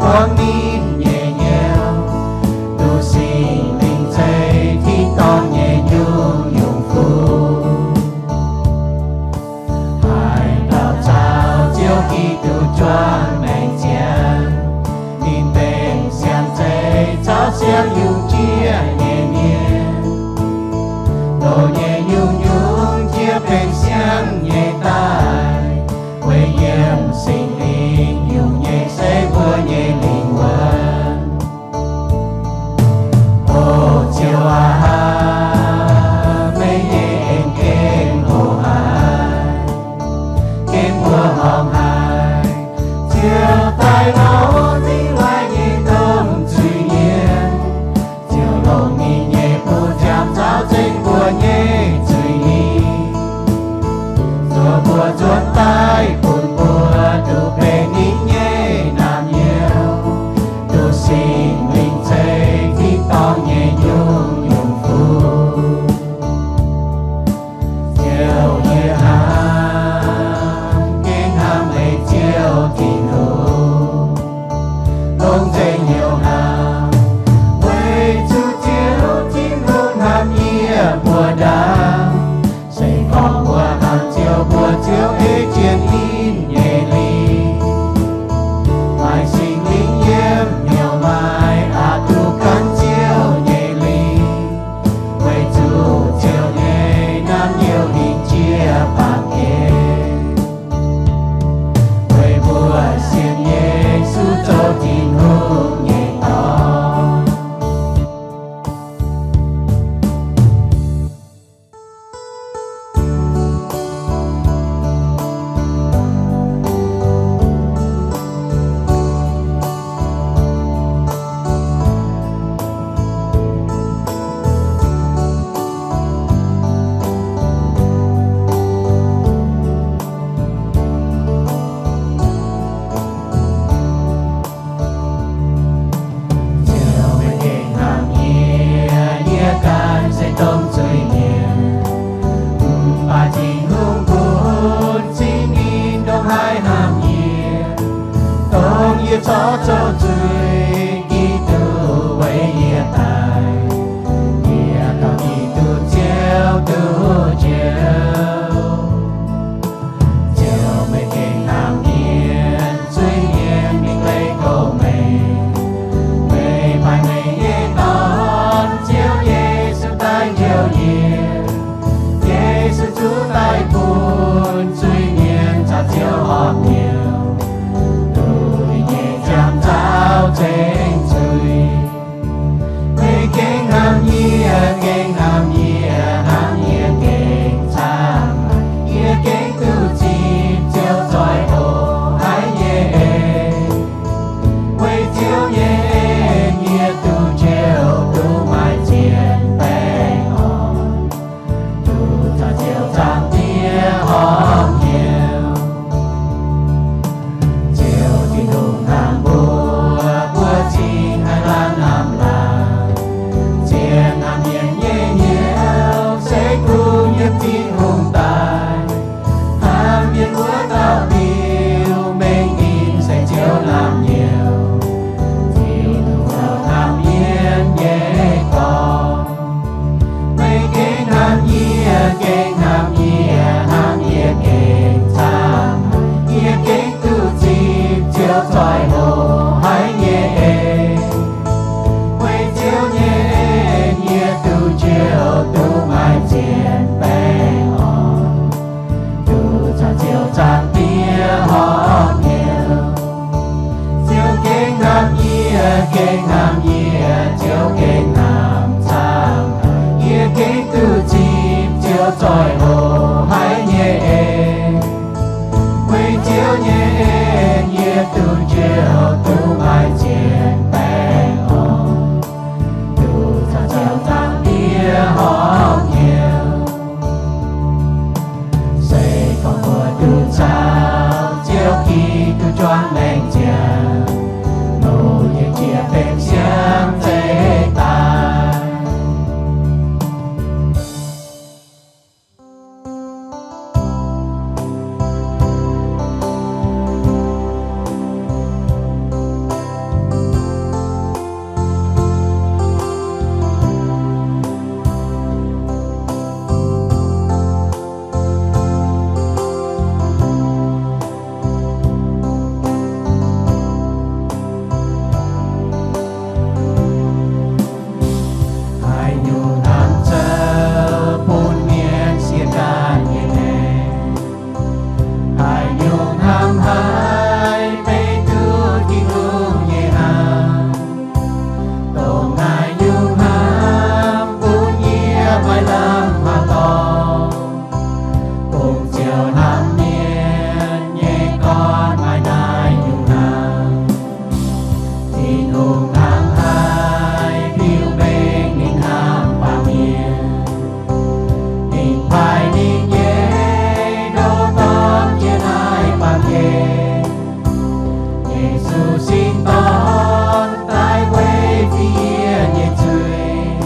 gorngv ninh nyei hnyouv, duqv Singx Lingh ceix tin-dorngh nyei nyungc-nyungc fuqv. Haaix dauh caux Ziouv Giduc juangc maengc ziangx, ninh benx siang-zeiz caux siang-yungz jiex nyei mienh. Loz nyei nyungc-nyungc jiex benx siang nyei daaih, weic yiem Singx Lingh nyungc nyei se mbuo nyei lingh wuonh. O Ziouv aac, meih nyei en gengh hoqc haic, gengh mbuoqc horngh haic. Ziouv daaih lauh zingh laaic nyei domh zuiz-mienh. Ziouv longc ninh nyei buoz-jangx caux zengv mbuo nyei zuiz-mienh, zuov mbuo nzuonx daaih bun mbuo duqv benx ninh nyei naamh nyouz, duqv Singx Lingh ceix tin-dorngh nyei nyungc-nyungc fuqv. Ziouv, yie hnamv, gengh hnamv meih Ziouv Tin-Hungh, longc nzengc hnyouv hnamv, weic zuqc Ziouv Tin-Hungh hnamv yie mbuo ndaangc. Se gorngv mbuo hnamv Ziouv, mbuo ziouc ei jienv ninh nyei lingc. Maaih Singx Lingh yiem hnyouv maaiz aqc duqv gan Ziouv nyei lingc, weic zuqc Ziouv nyei naamh nyouz hingh jiex baamh gen, weic mbuo sienx Yesu zoux Tin-Hungh nyei Dorn. Ziouv, meih gengh hnamv yie, yie ganh se domh zuiz-mienh. Mv baac Tin-Hungh bun Singx Lingh ndongc haaix hnamv yie, dongh yie corc zoux zuiz, Giduc weic yie daic. Yie gauh Giduc Ziouv duqv njoux. Ziouv, meih gengh hnamv mienh, zuiz-mienh mingh leih kouv meih. Meih paaiv meih nyei Dorn, Ziouv Yesu, daaih njoux yie. Yesu zuqc daaih bun zuiz-mienh caux Ziouv horpc hnyouv, duqv ninh nyei jangx-nzauh ceng zuiz. Meih gengh hnamv yie, gengh hnamv yie, hnamv yie gengh camv. Yie gengh duqv zipv Ziouv zoih hoc haic nyei en. Weic Ziouv nyei en yie duqv njoux, duqv maaih zien baengh orn, duqv caux Ziouv Zaangc Diex horpc hnyouv. Ziouv Tin-Hungh hnamv mbuo, mbuo cingx haih laanh hnamv laangc. Zien hnamv mienh nyei hnyouv se kuh yiem Tin-Hungh daaih. Hnamv mienh wuov dauh biux mengh ninh se Ziouv naamh nyouz. Tin-Hungh hnamv mienh nyei gorngv. Meih gengh hnamv yie, gengh hnamv yie, hnamv yie gengh camv. Yie gengh duqv zipv Ziouv zoih hoc haic nyei en. Weic Ziouv nyei en yie duqv njoux, duqv maaih zien baengh orn, duqv caux Ziouv Zaangc Diex horpc hnyouv. Ziouv gengh hnamv yie, gengh hnamv yie, Ziouv gengh hnamv camv. Yie gengh duqv zipv Ziouv zoih hoc haic nyei en. Weic Ziouv nyei en yie duqv njoux, duqv maaih zien baengh orn, duqv caux Ziouv Zaangc Diex horpc hnyouv. Se gorngv mbuo duqv caux Ziouv Giduc juangc maengc ziangx, longc nyei jiex benx siang zeiz daaih. Tin-Dorn daaih weic fingx yie nyei zuiz,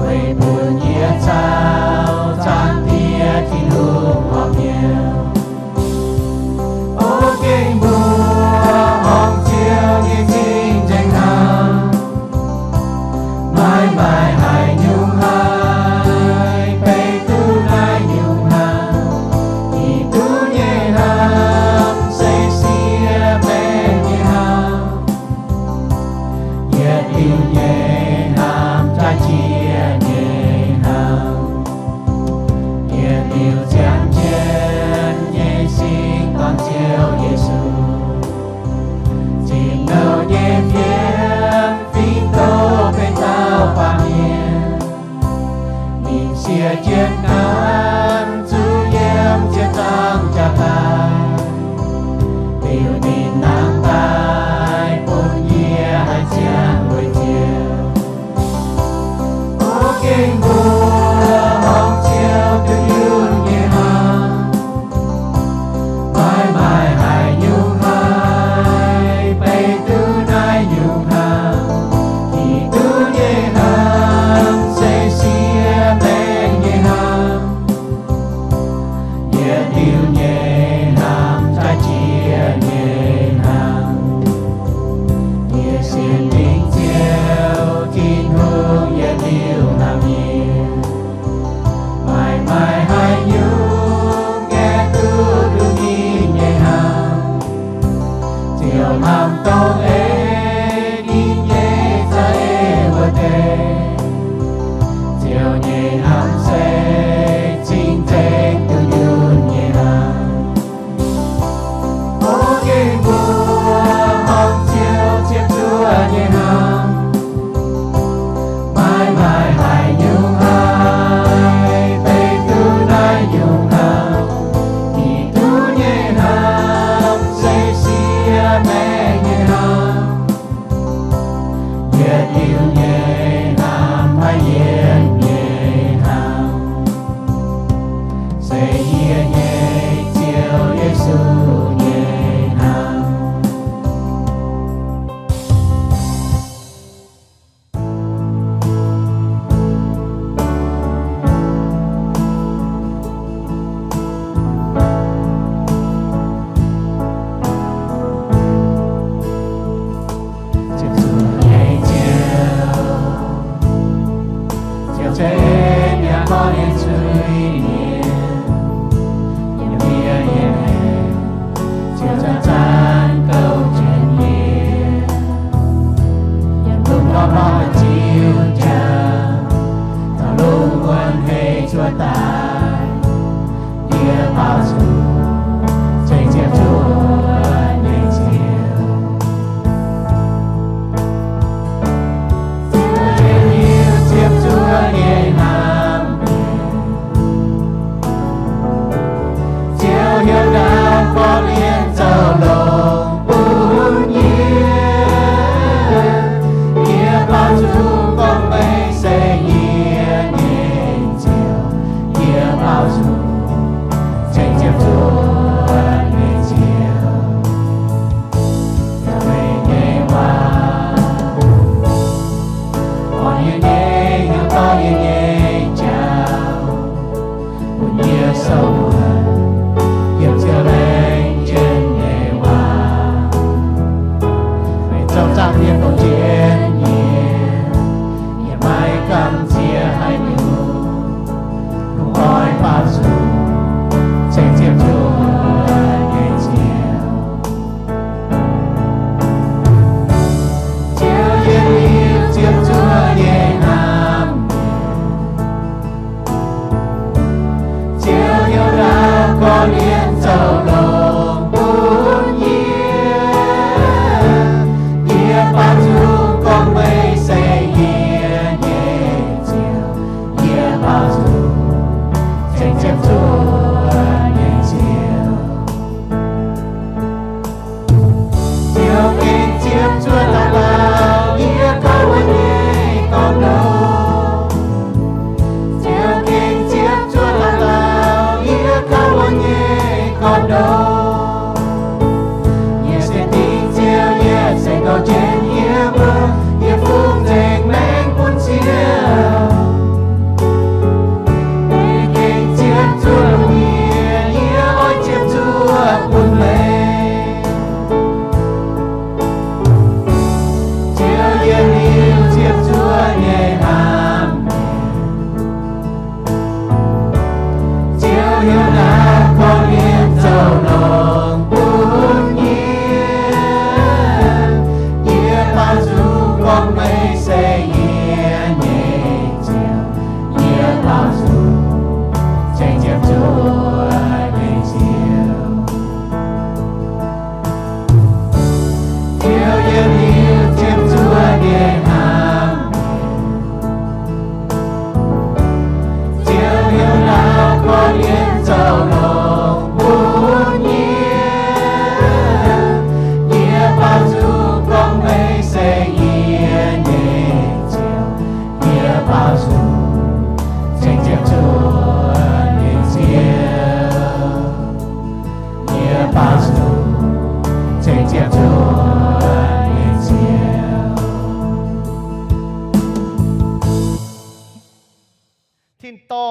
weic bun yie caux Zaangc Diex Tin-Hungh horpc hnyouv. O gengh mbuo horngh Ziouv nyei cing-nzengc hnangv, maiv maaih haaix nyungc haih beiv duqv naaiv nyungc hnamv. Yie duqv nyei hnamv se siev baengh nyei hnamv. Yietc liuz nyei hnamv jaav jiex nyei hnamv. Yietc liuz ziangh jienv nyei sin gorngv Ziouv Yesu, zinh nouh nyei fiem fingx doz benx dauh baamh mienh. Ninh siev jienv ganh zuqc yiem ziepc zangh jaax daaih, liuz ninh nangh daaih bun yie haih ziangh weic Ziouv. O gengh mbuo horngh Ziouv duqv yunh nyei hnamv, maiv maaih haaix nyungc haih beiv duqv naaiv nyungc hnamv. Yie duqv nyei hnamv se siev baengh nyei hnamv. Yietc liuz nyei hnamv jaav jiex nyei hnamv. Yie sienx lingc Ziouv Tin-Hungh yietc liuz hnamv yie. Maiv maaih haaix nyungc gaengh duqv duqv ninh nyei hnamv. Ziouv hnamv dongh ei ninh nyei za'eix wuov deix. Ziouv nyei hnamv se cing-nzengc duqv yunh nyei hnamv. O gengh mbuo horngh Ziouv ziepc zuoqv nyei hnamv, maiv maaih haaix nyungc haih beiv duqv naaiv nyungc hnamv. Yie duqv nyei hnamv se siev baengh nyei hnamv. Yietc liuz nyei hnamv maiv yienc nyei hnamv, se yie nyei Ziouv Yesu nyei hnamv. Ziepc zuoqv nyei Ziouv, Ziouv ceix nyanc gorqv-lienh zuiz-mienh, yiem yie nyei maengc, Ziouv zanc-zanc gouv jienv yie. Yiem lungh ndorm hnoi ziux jangx, taux lungh wuonh hei zuov daaih, yie baaux zuqc ceng ziepc zuoqv nyei Ziouv. Ziouv njien liuz ziepc zuoqv nyei hnamv mienh, Ziouv heuc ndaauv gorqv-lienh zoux longx bun yie. Yie baaux zuqc gorngv meih se yie nyei Ziouv. Yie baaux zuqc ceng ziepc zuoqv nyei Ziouv. Yaac meih nyei waac, orn yie nyei hnyouv, dorh yie nyei njaaux, bun yie sou wuonc yiem Ziouv laengz jienv nyei waac. Meih zoux zaangc mienh bun jienv yie, yie maiv gamh nziex haaix nyungc. Lungh oix baaux zuqc ceng ziepc zuoqv nyei Ziouv. Ziouv njien liuz ziepc zuoqv nyei hnamv mienh, Ziouv heuc ndaauv gorqv-lienh zoux longx bun yie. Yie baaux zuqc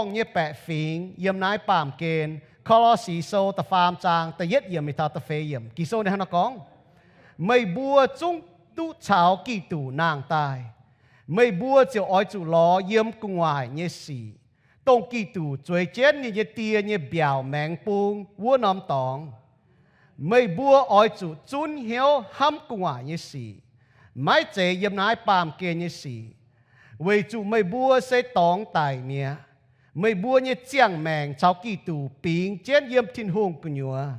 tin-dorngh nyei baeqc fingx yiem naaiv baamh gen. Ko^lo^si Sou da'faam zaang da'yietv yiemc mingh taux da'feix yiemc, Ging-Sou ninh hnangv naaiv gorngv, Meih mbuo zungv duqv caux Giduc nangh daaih. Meih mbuo ziouc oix zuqc lorz yiem gu'nguaaic nyei sic, dongh Giduc zueiz jienv ninh nyei Die nyei mbiaauc maengx bung wuov norm dorngx. Meih mbuo oix zuqc zunv hnyouv hnamv gu'nguaaic nyei sic, maiv zeiz yiem naaiv baamh gen nyei sic, weic zuqc meih mbuo se dorngx daic mi'aqv. Meih mbuo nyei ziangh maengc caux Giduc bingx jienv yiem Tin-Hungh gu'nyuoz.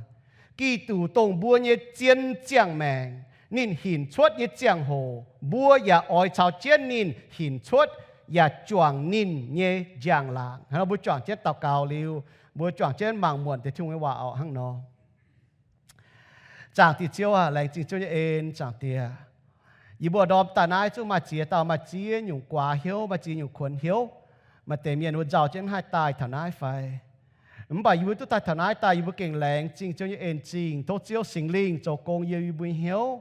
Giduc dongh mbuo nyei zien ziangh maengc. Ninh hinc cuotv nyei ziangh hoc, mbuo yaac oix caux jienv ninh hinc cuotv yaac juangc ninh nyei njang-laangc. Hnangv nor mbuo juangc jienv daux gaux liuz, mbuo juangc jienv mangc muonc deix Tin-Hungh nyei waac orqc hnangv nor. Zaangc Diex Ziouv aac, laengz zingh Ziouv nyei en, Zaangc Diex. Yie mbuo ndorm daaih naaiv zungv maaih ziex dauh maaih ziex nyungc guaax hnyouv, maaih ziex nyungc kuonx hnyouv. Maaih deix mienh wuov nzauh jienv mv haih daaih taux naaiv fai? Mv baac yie mbuo duqv daaih taux naaiv daaih, yie mbuo gengh laengz zingh Ziouv nyei en-zingh, tov Ziouv Singx Lingh zoux gong yiem yie mbuo hnyouv,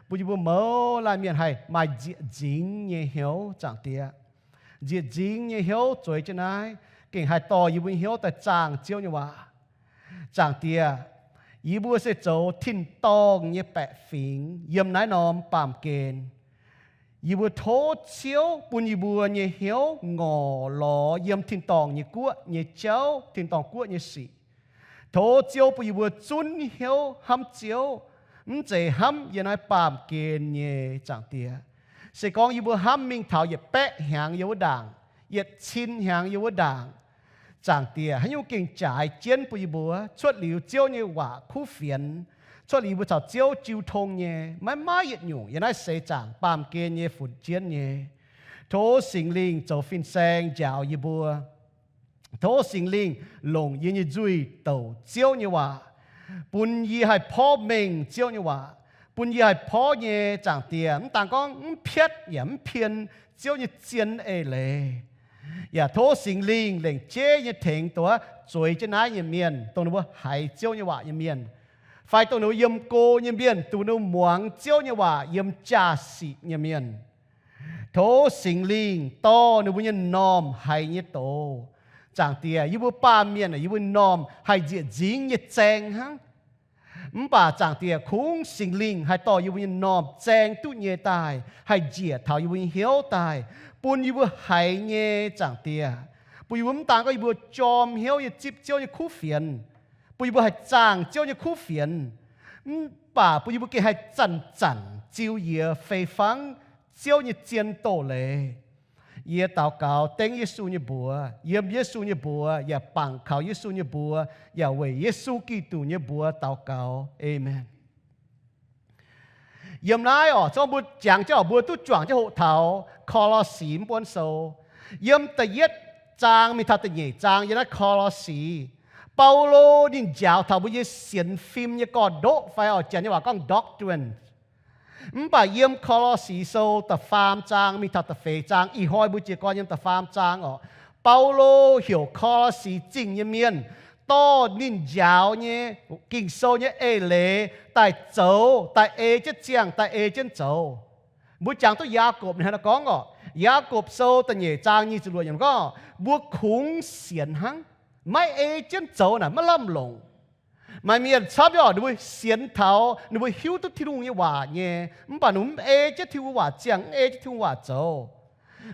bun yie mbuo mouz laanh mienh haih maaih nzieqc nzingx nyei hnyouv, Zaangc Diex. Nzieqc nzingx nyei hnyouv zueiz jienv naaiv, gengh haih dorh yie mbuo hnyouv daaih zaangh Ziouv nyei waac. Zaangc Diex, yie mbuo se zoux tin-dorngh nyei baeqc fingx yiem naaiv norm baamh gen. Yie mbuo tov Ziouv bun yie mbuo nyei hnyouv ngorc lorz yiem tin-dorngh nyei guoqv nyei jauv, tin-dorngh guoqv nyei sic. Tov Ziouv bun yie mbuo zunv hnyouv hnamv Ziouv, mv zeiz hnamv yiem naaiv baamh gen nyei, Zaangc Diex. Se gorngv yie mbuo hnamv mingh taux yietc baeqv hnyangx yiem wuov ndaangc, yietc cin hnyangx yiem wuov ndaangc, Zaangc Diex, haaix nyungc gengh jaaix jienv bun yie mbuo. Cuotv liuz Ziouv nyei waac kuv fienx, cuotv liuz yie mbuo caux Ziouv jiu tong nyei, maiv maaih yietc nyungc yiem naaiv seix zaangc baamh gen nyei funx jienv nyei. Tov Singx Lingh zoux fin-saeng njaaux yie mbuo. Tov Singx Lingh longc yie nyei nzuih douc Ziouv nyei waac, bun yie haih porv mengh Ziouv nyei waac, bun yie haih porv nyei, Zaangc Diex, mv daan gorngv mv piatv yaac mv pien Ziouv nyei zien eix leiz. Yaac tov Singx Lingh lengc jeiv nyei tengx dongh wuov zueiz jienv naaiv nyei mienh, dongh ninh mbuo haiz Ziouv nyei waac nyei mienh, fai dongh ninh mbuo yiem go nyei mienh, dongh ninh mbuo muangx Ziouv nyei waac yiem jaa-sic nyei mienh. Tov Singx Lingh dorh ninh mbuo nyei m'normh haiz nyei doz. Zaangc Diex, yie mbuo baamh mienh, yie mbuo m'normh haih nzieqc nzingx nyei zaeng hnangv. Mv baac Zaangc Diex, kungx Singx Lingh haih dorh yie mbuo nyei m'normh zaeng duqv nyei daaih, haih njiec taux yie mbuo nyei hnyouv daaih, bun yie mbuo haiz nyei, Zaangc Diex, bun yie mbuo mv daan gorngv yie mbuo jorm hnyouv nyei zipv Ziouv nyei kuv fienx, bun yie mbuo haih zaangh Ziouv nyei kuv fienx, mv baac bun yie mbuo gengh haih zanc-zanc ziux yie fei fangv Ziouv nyei zien doz-leiz. Yie daux gaux dengv Yesu nyei mbuox, yiem Yesu nyei mbuox, yaac bangc kaux Yesu nyei mbuox, yaac weic Yesu Giduc nyei mbuox daux gaux. Aamen. Yiem naaiv oc, zorqv mbuo jangx jienv oc, mbuo duqv juangc jienv hoqc taux Ko^lo^si mv buonv sou. Yiem da'yietv zaang mingh taux da'nyeic zaang yiem naaiv Ko^lo^si, Baulo ninh njaaux taux mbuo nyei sienx fim nyei gorn-ndoqv fai oc, Janx nyei waac gorngv doctrine. Mv baac yiem Ko^lo^si sou da'faam zaang mingh taux da'feix zaang, ih hnoi mbuo jiez gorn yiem da'faam zaang oc, Baulo heuc Ko^lo^si Zingh nyei mienh dorh ninh njaaux nyei Ging-Sou nyei eix leiz daaih zoux, daaih ei jienv ziangh, daaih ei jienv zoux. Mbuo jangx duqv Yaagorpc ninh hnangv naaiv gorngv oc, Yaagorpc sou da'nyeic zaang nyic ziepc luoqc yiemc gorngv, mbuo kungx sienx hnangv, maiv ei jienv zoux naaic maiv lamh longc. Maaih mienh camv nyei oc, ninh mbuo sienx taux, ninh mbuo hiuv duqv Tin-Hungh nyei waac nyei, mv baac ninh mbuo mv ei jienv Tin-Hungh waac ziangh, mv ei jienv Tin-Hungh waac zoux.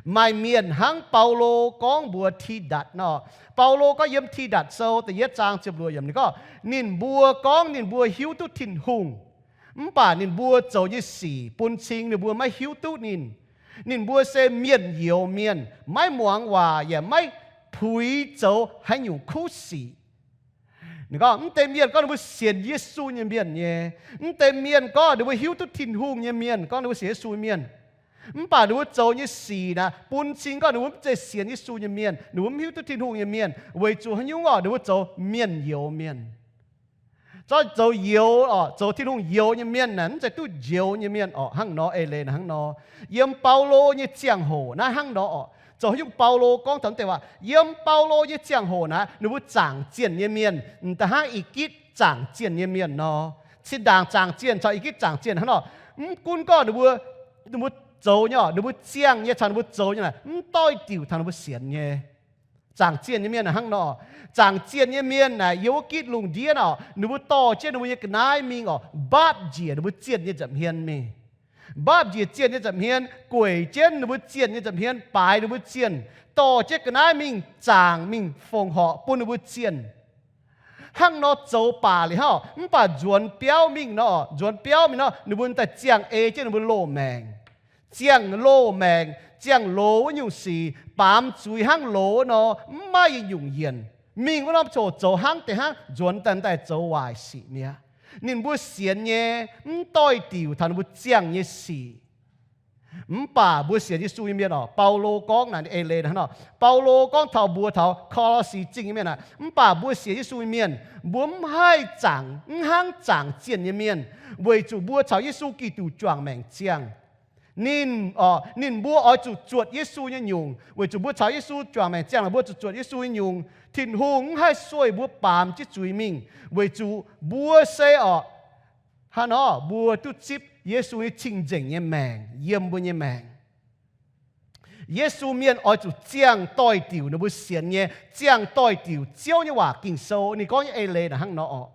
Maaih mienh hnangv Baulo gorngv mbuox Tidatc nor. Baulo gorngv yiem Tidatc sou da'yietv zaang ziepc luoqc yiemc ninh gorngv, ninh mbuo gorngv ninh mbuo hiuv duqv Tin-Hungh, mv baac ninh mbuo zoux nyei sic bun cing ninh mbuo maiv hiuv duqv ninh. Ninh mbuo se mienh youz mienh, maiv muangx waac yaac maiv puix zoux haaix nyungc kuv sic. Ninh gorngv mv deix mienh gorngv ninh mbuo sienx Yesu nyei mienh nyei. Mv deix mienh gorngv ninh mbuo hiuv duqv Tin-Hungh nyei mienh, gorngv ninh mbuo sienx Yesu nyei mienh. Mv baac ninh mbuo zoux nyei sic naaic bun cing gorngv ninh mbuo mv zeiz sienx Yesu nyei mienh, ninh mbuo mv hiuv duqv Tin-Hungh nyei mienh, weic zuqc haaix nyungc orqc, ninh mbuo zoux mienh youz mienh. Zorqv zoux youz orqc, zoux Tin-Hungh youz nyei mienh naaic mv zeiz duqv njoux nyei mienh orqc. Hnangv nor, eix leiz naaic hnangv nor. Yiem Baulo nyei ziangh hoc naaiv hnangv nor orqc. Zoux haaix nyungc Baulo gorngv taux mv deix waac? Yiem Baulo nyei ziangh hoc naaic, ninh mbuo zaangc zienh nyei mienh m'daaih hnangv I^gitv zaangc zienh nyei mienh nor. Zinh ndaangc zaangc zienh caux I^gitv zaangc zienh hnangv nor, mv gunv gorngv ninh mbuo, ninh mbuo zoux nyei orqc, ninh mbuo ziangh nyei caux ninh mbuo zoux nyei naaic mv doix diuc taux ninh mbuo sienx nyei. Zaangc zienh nyei mienh hnangv nor. Zaangc zienh nyei mienh naaic yiem wuov gitv lungh ndiev orqc, ninh mbuo dorh jienv ninh mbuo nyei ga'naaiv mingh orqc, mbaapv njiec ninh mbuo zienh nyei nza'hmien mingh. Mbaapv njiec zienh nyei nza'hmien, gueic jienv ninh mbuo zienh nyei nza'hmien, baaix ninh mbuo zienh, dorh jienv ga'naaiv mingh zaangc mingh fongc horc bun ninh mbuo zienh. Hnangv nor zoux baac liuz hnangv, mv baac nzuonx biauv mingh nor, nzuonx biauv mingh nor, ninh mbuo daaih ziangh ei jienv ninh mbuo loz-maengc. Ziangh loz-maengc, ziangh loz wuov nyungc sic, baamz zuiz hnangv loz wuov nor, mv maaih yietc nyungc yienc. Mingh wuov norm coc zoux hnangv deix hnangv, nzuonx daaih daaih zoux waaic sic mi'aqv. Ninh mbuo sienx nyei mv doix-diuc taux ninh mbuo ziangh nyei sic. Mv baac mbuo sienx Yesu nyei mienh orqc, Baulo gorngv naaic, eix leiz hnangv nor, Baulo gorngv taux mbuox taux Ko^lo^si Zingh nyei mienh aac, mv baac mbuo sienx Yesu nyei mienh, mbuo mv haih zaangc, mv hnangv zaangc zienh nyei mienh, weic zuqc mbuo caux Yesu Giduc juangc maengc ziangh. Ninh, orqc, ninh mbuo oix zuqc zuotc Yesu nyei nyungc, weic zuqc mbuo caux Yesu juangc maengc ziangh lorqc, mbuo zuqc zuotc Yesu nyei nyungc. Tin-Hungh mv haih sueih mbuo baamz jienv zuiz mingh, weic zuqc mbuo se orqc, hnangv nor mbuo duqv zipv Yesu nyei cing-nzengc nyei maengc yiem mbuo nyei maengc. Yesu mienh oix zuqc ziangh doix-diuc ninh mbuo sienx nyei, ziangh doix-diuc Ziouv nyei waac Ging-Sou. Ninh gorngv nyei eix leiz naaic hnangv nor orqc.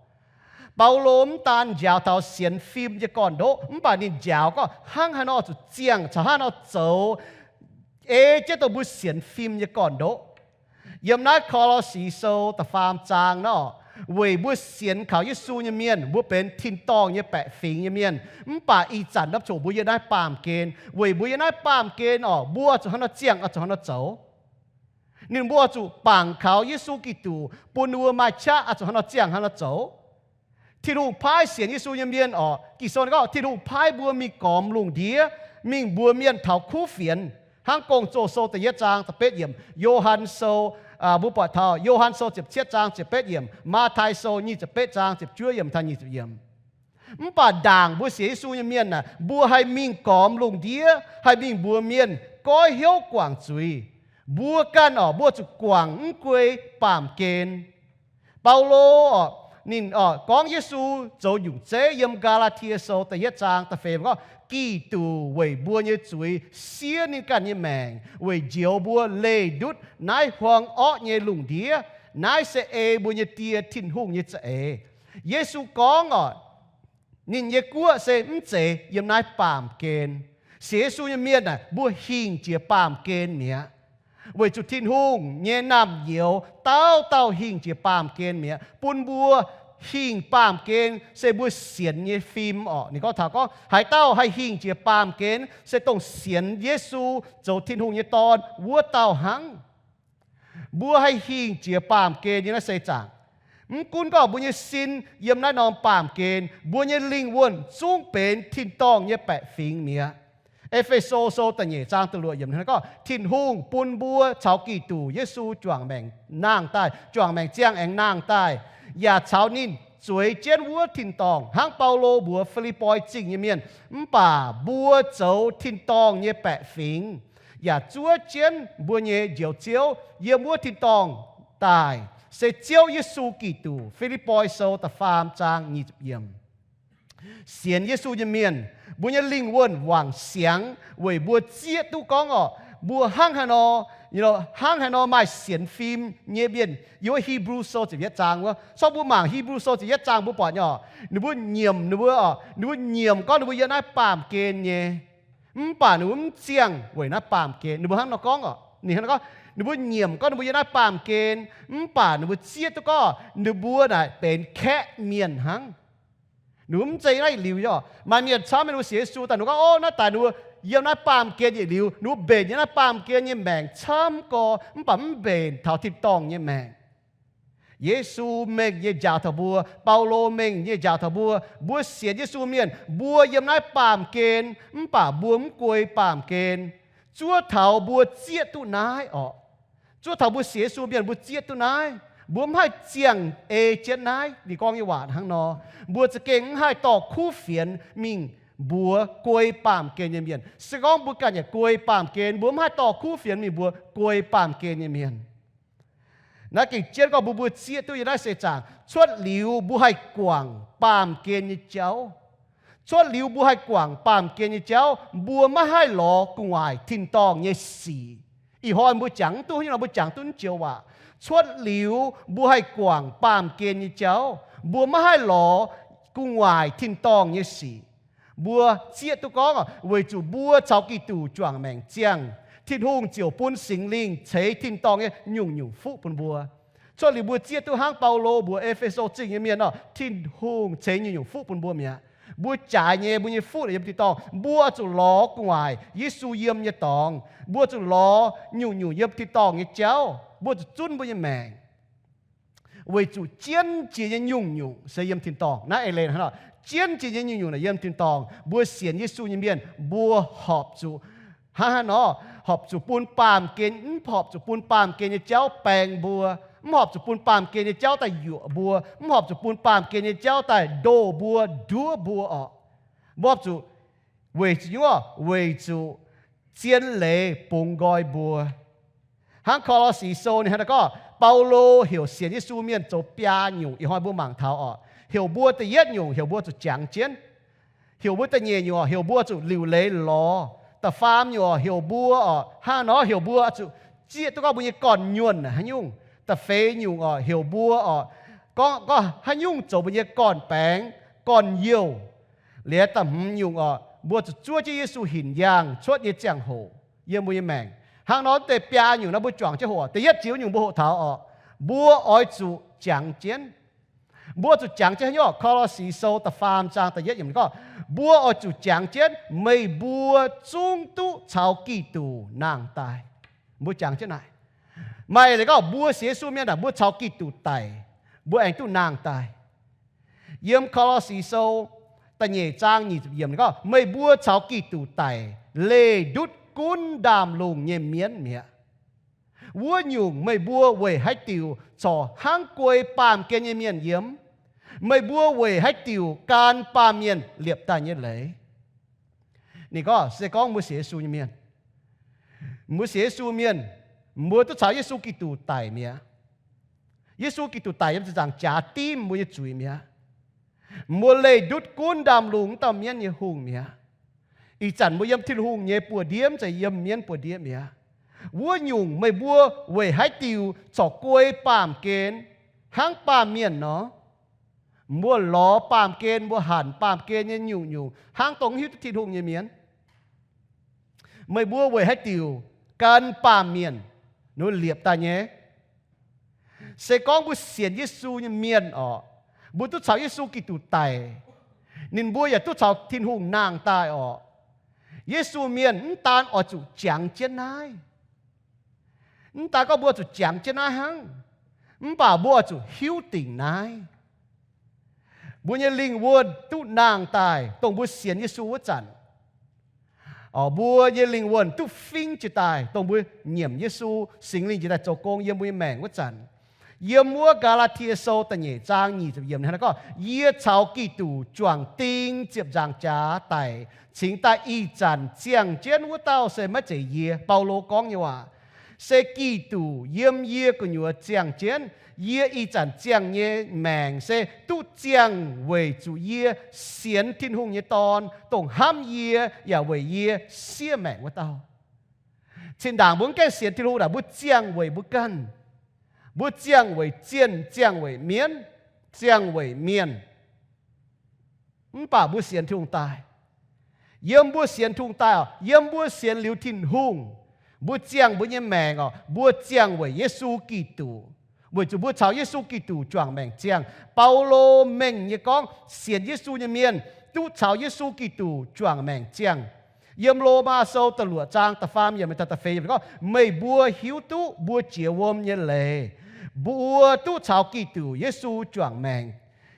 Baulo mv daan njaaux taux sienx fim nyei gorn-ndoqv, mv baac ninh njaaux gorngv hnangv haaix nor zuqc ziangh caux hnangv haaix nor zoux, ei jienv dongh mbuo sienx fim nyei gorn-ndoqv. Yiem naaiv Ko^lo^si Sou da'faam zaang nor, weic mbuo sienx kaux Yesu nyei mienh, mbuo benx tin-dorngh nyei baeqc fingx nyei mienh. Mv baac ih zanc norm coc mbuo yiem naaiv baamh gen, weic mbuo yiem naaiv baamh gen orqc, mbuo zuqc hnangv nor ziangh, oix zuqc hnangv nor zoux. Ninh mbuo zuqc bangc kaux Yesu Giduc, bun ninh mbuo maaih qaqv oix zuqc hnangv nor ziangh, hnangv nor zoux. Tin-Hungh paaiv sienx Yesu nyei mienh orqc, Ging-Sou gorngv Tin-Hungh paaiv mbuo mingh gormx lungh ndiev, mingh mbuox mienh taux kuv fienx. Hnangv Gong-Zoh Sou da'yietv zaang da'betv yiemc, Yo^han Sou, mbuo buatc taux Yo^han Sou ziepc cietv zaang ziepc betv yiemc, Matv^tai Sou nyic ziepc betv zaang ziepc juov yiemc taux nyic ziepc yiemc. Mv baac ndaangc mbuo sienx Yesu nyei mienh aah, mbuo haih mingh gormx lungh ndiev, haih mingh mbuox mienh goiv hnyouv guangc zuiz. Mbuo ganh orqc, mbuo zuqc guangc mv guei baamh gen. Baulo orqc, ninh orqc gorngv Yesu zoux nyungc zeiv yiem Gaa^laa^tie Sou da'yietv zaang da'feix gorngv, Giduc weic mbuo nyei zuiz siev ninh ganh nyei maengc weic njoux mbuo leih ndutv naaiv huang orqv nyei lungh ndiev. Naaiv se ei mbuo nyei Die, Tin-Hungh nyei za'eix. Yesu gorngv orqc, ninh nyei guoqv se mv zeiz yiem naaiv baamh gen. Sienx Yesu nyei mienh aah, mbuo hingh jiex baamh gen mi'aqv. Weic zuqc Tin-Hungh nyei naamh nyouz dauh dauh hingh jiex baamh gen mi'aqv, bun mbuo hingh baamh gen se mbuo sienx nyei fim orqc. Ninh gorngv taux gorngv haaix dauh haih hingh jiex baamh gen se dongh sienx Yesu zoux Tin-Hungh nyei Dorn wuov dauh hnangv. Mbuo haih hingh jiex baamh gen nyei naaiv seix zaangc. Mv gunv gorngv mbuo nyei sin yiem naaiv norm baamh gen, mbuo nyei lingh wuonh zungv benx tin-dorngh nyei baeqc fingx mi'aqv. E^fe^so Sou da'nyeic zaang da'luoqc yiemc gorngv, Tin-Hungh bun mbuo caux Giduc Yesu juangc maengc nangh daaih, juangc maengc ziangh aengx nangh daaih, yaac caux ninh zueiz jienv wuov tin-dorngh, hnangv Baulo mbuox Fi^lipv^poi Zingh nyei mienh, mv baac mbuo zoux tin-dorngh nyei baeqc fingx, yaac zuov jienv mbuo nyei Njoux Ziouv yiem wuov tin-dorngh daaih, se Ziouv Yesu Giduc. Fi^lipv^poi Sou da'faam zaang nyic ziepc yiemc. Sienx Yesu nyei mienh, mbuo nyei lingh wuonh wangc siangx weic mbuo zieqv duqv gorngv orqc, mbuo hnangv haaix nor, hnangv haaix nor maaih sienx fim nyei mienh. Yiem wuov Hipv^lu Sou ziepc yietv zaang wuov, corc mbuo mangc Hipv^lu Sou ziepc yietv zaang mbuo buatc nyei orqc, ninh mbuo nyiemc, ninh mbuo orqc, ninh mbuo nyiemc gorngv ninh mbuo yiem naaiv baamh gen nyei. Mv baac ninh mbuo mv ziangh weic naaiv baamh gen. Ninh mbuo hnangv nor gorngv orqc, ninh hnangv nor gorngv, ninh mbuo nyiemc gorngv ninh mbuo yiem naaiv baamh gen, mv baac ninh mbuo zieqv duqv gorngv ninh mbuo naaic benx kaeqv mienh hnangv. Ninh mbuo mv zeiz naaiv yietc liuz nyei orqc. Maaih mienh camv mienh ninh mbuo sienx Yesu daaih ninh mbuo gorngv, ov, naaiv daaih ninh mbuo yiem naaiv baamh gen yietc liuz, ninh mbuo mbenc yiem naaiv baamh gen nyei maengc camv gorx, mv baac mv mbenc taux tin-dorngh nyei maengc. Yesu mengh nyei njaaux taux mbuo, Baulo mengh nyei njaaux taux mbuo, mbuo sienx Yesu mienh, mbuo yiem naaiv baamh gen, mv baac mbuo mv guei baamh gen. Zuov taux mbuo zieqv duqv naaiv orqc. Zuov taux mbuo sienx Yesu mienh mbuo zieqv duqv naaiv. Mbuo mv haih ziangh ei jienv naaiv. Ninh gorngv nyei waac hnangv nor, mbuo za'gengh mv haih dorh kuv fienx mingh mbuox guei baamh gen nyei mienh. Se gorngv mbuo ganh yaac guei baamh gen, mbuo mv haih dorh kuv fienx mingh mbuox guei baamh gen nyei mienh. Naaiv gengh jienv gorngv mbuo, mbuo zieqv duqv yiem naaiv seix zaangc, cuotv liuz mbuo haih guangc baamh gen nyei jauv. Cuotv liuz mbuo haih guangc baamh gen nyei jauv, mbuo maiv haih lorz gu'nguaaic tin-dorngh nyei sic. Ih hnoi mbuo jangx mv duqv haaix nyungc nor, mbuo jangx duqv naaiv joux waac. Cuotv liuz mbuo haih guangc baamh gen nyei jauv, mbuo maiv haih lorz gu'nguaaic tin-dorngh nyei sic. Mbuo zieqv duqv gorngv weic zuqc mbuo caux Giduc juangc maengc ziangh, Tin-Hungh ziouc bun Singx Lingh ceix tin-dorngh nyei nyungc-nyungc fuqv bun mbuo. Cuotv liuz mbuo zieqv duqv hnangv Baulo mbuox E^fe^so Zingh nyei mienh nor, Tin-Hungh ceix nyungc-nyungc fuqv bun mbuo mi'aqv. Mbuo jaaix nyei, mbuo nyei fuqv yiem tin-dorngh. Mbuo oix zuqc lorz gu'nguaaic Yesu yiem nyei dorngx. Mbuo zuqc lorz nyungc-nyungc yiem tin-dorngh nyei jauv. Mbuo zuqc zunv mbuo nyei maengc weic zuqc jienv jiex nyei nyungc-nyungc se yiem tin-dorngh. Naaiv eix leiz hnangv nor, jienv jiex nyei nyungc-nyungc naaic yiem tin-dorngh. Mbuo sienx Yesu nyei mienh mbuo horpc zuqc hnangv haaix nor, horpc zuqc bun baamh gen, mv horpc zuqc bun baamh gen nyei jauv baeng mbuo, mv horpc zuqc bun baamh gen nyei jauv daaih yuoqc mbuo, mv horpc zuqc bun baamh gen nyei jauv daaih ndoh mbuo, nduov mbuo orqc. Mbuo horpc zuqc weic zuqc nyungc, weic zuqc zien leiz bungx nqoi mbuo. Hnangv Ko^lo^si Sou ninh hnangv naaiv gorngv, Baulo heuc sienx Yesu mienh zoux biaa nyungc, ih hnoi mbuo mangc taux orqc. Heuc mbuo da'yietv nyungc heuc mbuo zuqc jangx jienv. Heuc mbuo da'nyeic nyungc orqc, heuc mbuo zuqc liuc leiz lorz. Da'faam nyungc orqc, heuc mbuo orqc, hnangv nor heuc mbuo zuqc zieqv duqv gorngv mbuo nyei gorn-nyuonh haaix nyungc. Da'feix nyungc orqc, heuc mbuo orqc, gorngv, gorngv haaix nyungc zoux mbuo nyei gorn-baengx, gorn-youh. Liuz da'hmz nyungc orqc, mbuo zuqc zuov jienv Yesu hinc yaangh cuotv nyei ziangh hoc yiem mbuo nyei maengc. Hnangv nor deix biaa nyungc nor mbuo juangc jienv hoqc. Da'yietv jiex nyungc mbuo hoqc taux orqc, mbuo oix zuqc jangx jienv. Mbuo zuqc jangx jienv haaix nyungc? Ko^lo^si Sou da'faam zaang da'yietv yiemc gorngv, mbuo oix zuqc jangx jienv meih mbuo zungv duqv caux Giduc nangh daaih. Mbuo jangx jienv naaic. Maaih leiz gorngv mbuo sienx Yesu mienh aah, mbuo caux Giduc daic, mbuo aengx duqv nangh daaih. Yiem Ko^lo^si Sou da'nyeic zaang nyic ziepc yiemc ninh gorngv, meih mbuo caux Giduc daic leih ndutv gunv ndaamv-lungh nyei mienv mi'aqv. Wuov nyungc meih mbuo weic haaix diuc corc hnangv guei baamh gen nyei mienh yiem? Meih mbuo weic haaix diuc gan baamh mienh liepc daaih nyei leiz? Ninh gorngv se gorngv mbuo sienx Yesu nyei mienh, mbuo sienx Yesu mienh, mbuo duqv caux Yesu Giduc daic mi'aqv. Yesu Giduc daic yiem ziepc nzaangc jaax dimv mbuo nyei zuiz mi'aqv. Mbuo leih ndutv gunv ndaamv-lungh wuov dauh mienv nyei hungh mi'aqv. Ih zanc mbuo yiem Tin-Hungh nyei buoz-ndiev, mv zeiz yiem mienv buoz-ndiev mi'aqv. Wuov nyungc meih mbuo weic haaix diuc corc guei baamh gen hnangv baamh mienh nor? Mbuo lorz baamh gen, mbuo hanc baamh gen nyei nyungc-nyungc hnangv dongh mv hiuv duqv Tin-Hungh nyei mienh. Meih mbuo weic haaix diuc gan baamh mienh, nu liepc daaih nyei? Se gorngv mbuo sienx Yesu nyei mienh orqc, mbuo duqv caux Yesu Giduc daic, ninh mbuo yaac duqv caux Tin-Hungh nangh daaih orqc. Yesu mienh mv daan oix zuqc jangx jienv naaiv, mv daan gorngv mbuo zuqc jangx jienv naaiv hnangv, mv baac mbuo oix zuqc hiuv dingc naaiv. Mbuo nyei lingh wuonh duqv nangh daaih, dongh mbuo sienx Yesu wuov zanc. Orqc, mbuo nyei lingh wuonh duqv fingv jiez daaih, dongh mbuo nyiemc Yesu, Singx Lingh jiez daaih zoux gong yiem mbuo nyei maengc wuov zanc. Yiem wuov Gaa^laa^tie Sou da'nyeic zaang nyic ziepc yiemc ninh hnangv naaiv gorngv, yie caux Giduc juangc ding ziepc nzaangc jaax daic, cingx daaih ih zanc ziangh jienv wuov dauh se maiv zeiz yie. Baulo gorngv nyei waac, se Giduc yiem yie gu'nyuoz ziangh jienv. Yie ih zanc ziangh nyei maengc se duqv ziangh weic zuqc yie sienx Tin-Hungh nyei Dorn, dongh hnamv yie yaac weic yie siev maengc wuov dauh. Zinh ndaangc mbuo mv gaengh sienx Tin-Hungh naaic, mbuo ziangh weic mbuo ganh. Mbuo ziangh weic zienh, ziangh weic mienv, ziangh weic mienh. Mv baac mbuo sienx Tin-Hungh daaih. Yiem mbuo sienx Tin-Hungh daaih orqc, yiem mbuo sienx liuz Tin-Hungh, mbuo ziangh mbuo nyei maengc orqc, mbuo ziangh weic Yesu Giduc, weic zuqc mbuo caux Yesu Giduc juangc maengc ziangh. Baulo mengh nyei gorngv sienx Yesu nyei mienh duqv caux Yesu Giduc juangc maengc ziangh. Yiem Lomaa Sou da'luoqc zaang da'faam yiemc taux da'feix yiemc gorngv, meih mbuo hiuv duqv mbuo jiex wuom nyei leiz, mbuo duqv caux Giduc Yesu juangc maengc,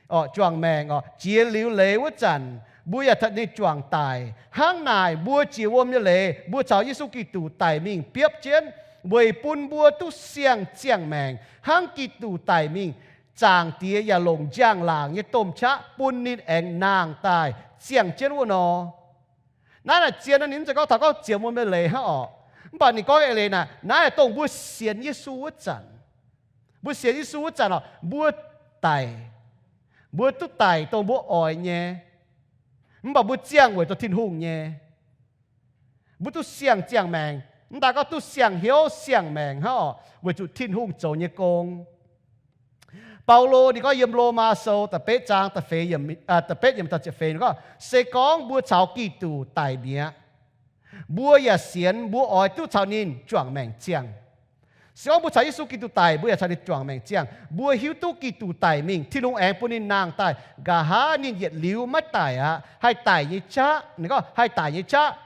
orqc, juangc maengc orqc, jiex liuz leiz wuov zanc, mbuo yaac taux ninh juangc daic. Hnangv naaic, mbuo jiex wuom nyei leiz, mbuo caux Yesu Giduc daic mingh biopv jienv, weic bun mbuo duqv siang-ziangh maengc, hnangv Giduc daic mingh, Zaangc Diex yaac longc njang-laangc nyei domh qaqv bun ninh aengx nangh daaih ziangh jienv wuov nor. Naaiv naaic zien nor, ninh mv zeiz gorngv taux gorngv jiex wuom nyei leiz hnangv orqc. Mv baac ninh gorngv eix leiz naaic, naaiv dongh mbuo sienx Yesu wuov zanc. Mbuo sienx Yesu wuov zanc orqc, mbuo daic. Mbuo duqv daic dongh mbuo oix nyei. Mv baac mbuo ziangh weic dongh Tin-Hungh nyei. Mbuo duqv siang-ziangh maengc, Mv daaih gorngv duqv siang-hnyouv siang-maengc hnangv orqc, weic zuqc Tin-Hungh zoux nyei gong. Baulo ninh gorngv yiem Lomaa Sou da'betv zaang da'feix, da'betv yiemc taux ziepc feix ninh gorngv, se gorngv mbuo caux Giduc daic mi'aqv, mbuo yaac sienx mbuo oix duqv caux ninh juangc maengc ziangh. Se gorngv mbuo caux Yesu Giduc daic, mbuo yaac caux ninh juangc maengc ziangh. Mbuo hiuv duqv Giduc daic mingh, Tin-Hungh aengx bun ninh nangh daaih. Nqa'haav ninh yietc liuz maiv daic aqv, haih daic nyei qaqv, ninh gorngv haih daic nyei qaqv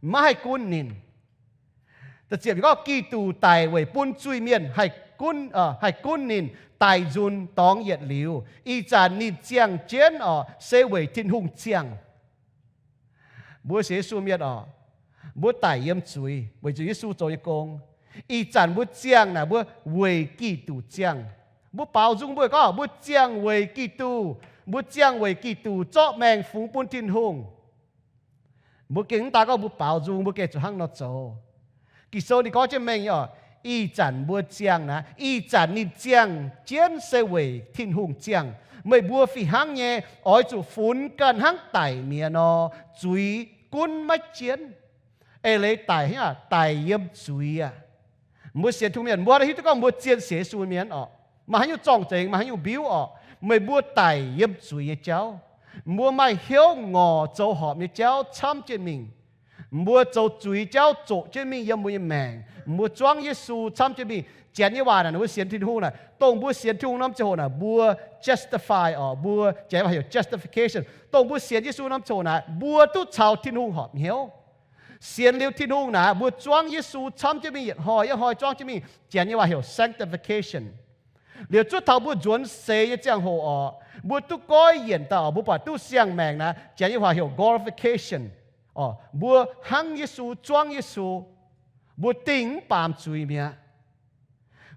maiv haih gunv ninh. Ziepc gorngv Giduc daic weic bun zuiz-mienh haih gunv, haih gunv ninh daic nzunc dorngx yietc liuz. Ih zanc ninh ziangh jienv orqc, se weic Tin-Hungh ziangh. Mbuo sienx Yesu mienh orqc, mbuo daic yiem zuiz weic zuqc Yesu zoux nyei gong. Ih zanc mbuo ziangh naaic mbuo weic Giduc ziangh. Mbuo baaux nzung mbuo gorngv mbuo ziangh weic Giduc. Mbuo ziangh weic Giduc zorqv maengc fungx bun Tin-Hungh. Mbuo gengh mv daaih gorngv mbuo baaux nzung, mbuo gengh zuqc hnangv nor zoux. Ging-Sou ninh gorngv jienv mengh nyei orqc, ih zanc mbuo ziangh naaic, ih zanc ninh ziangh jienv se weic Tin-Hungh ziangh. Meih mbuo fih hnangv nyei oix zuqc funx ganh hnangv daic mi'aqv nor, zuiz gunv maiv jienv. Eix leiz daic hnangv, daic yiem zuiz aqv. Mbuo sienx Tin-Hungh mienh, mbuo hiuv duqv gorngv mbuo zien sienx Yesu mienh orqc, maaih haaix nyungc zorng-zengx, maaih haaix nyungc mbiuv orqc, meih mbuo daic yiem zuiz nyei jauv. Mbuo maaih hnyouv ngorc zoux horpc nyei jauv camv jienv mingh. Mbuo zoux zuiz jauv zoqc jienv mingh yiem mbuo nyei maengc. Mbuo zuangv Yesu camv jienv mingh. Janx nyei waac naaic, mbuo sienx Tin-Hungh naaic, dongh mbuo sienx Tin-Hungh norm ziangh hoc naaic, mbuo justify orqc, mbuo, Janx nyei waac heuc justification. Dongh mbuo sienx Yesu norm ziangh hoc naaic, mbuo duqv caux Tin-Hungh horpc hnyouv. Sienx liuz Tin-Hungh naaic, mbuo zuangv Yesu camv jienv mingh, yietc hnoi yietc hnoi zuangv jienv mingh. Janx nyei waac heuc sanctification. Liuz zuov taux mbuo nzuonx seix nyei ziangh hoc orqc, mbuo duqv goiv yienc daaih orqc, mbuo buatc duqv siang-maengc naaic, Janx nyei waac heuc glorification. Orqc, mbuo hnangv Yesu, zuangv Yesu, mbuo dingh mv baamz zuiz mi'aqv.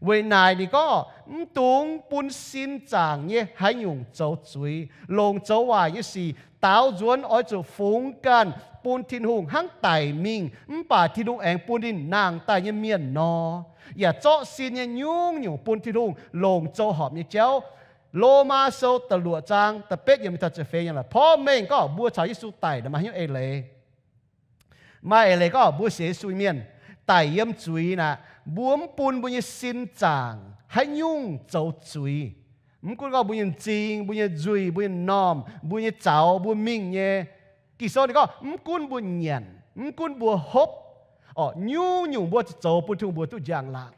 Weic naaic ninh gorngv, mv dungx bun sin zaangc nyei haaix nyungc zoux zuiz, longc zoux waaic nyei sic. Daaux nzuonx oix zuqc fungx ganh bun Tin-Hungh hnangv daic mingh mv baac Tin-Hungh aengx bun ninh nangh daaih nyei mienh nor, yaac zorqv sin nyei nyungc-nyungc bun Tin-Hungh longc zoux horpc nyei jauv. Lomaa Sou da'luoqc zaang da'betv yiemc taux ziepc feix yiemc laaix porv mengh gorngv mbuo caux Yesu daic naaic maaih haaix nyungc eix leiz. Maaih eix leiz gorngv mbuo sienx Yesu mienh daic yiem zuiz naaic, mbuo mv bun mbuo nyei sin zaangc haaix nyungc zoux zuiz. Mv gunv gorngv mbuo nyei m'zing, mbuo nyei nzuih, mbuo nyei m'normh, mbuo nyei zaux, mbuo mingh nyei. Ging-Sou ninh gorngv mv gunv mbuo nyanc, mv gunv mbuo hopv, orqc, nyungc-nyungc mbuo zoux bun Tin-Hungh mbuox duqv njang-laangc.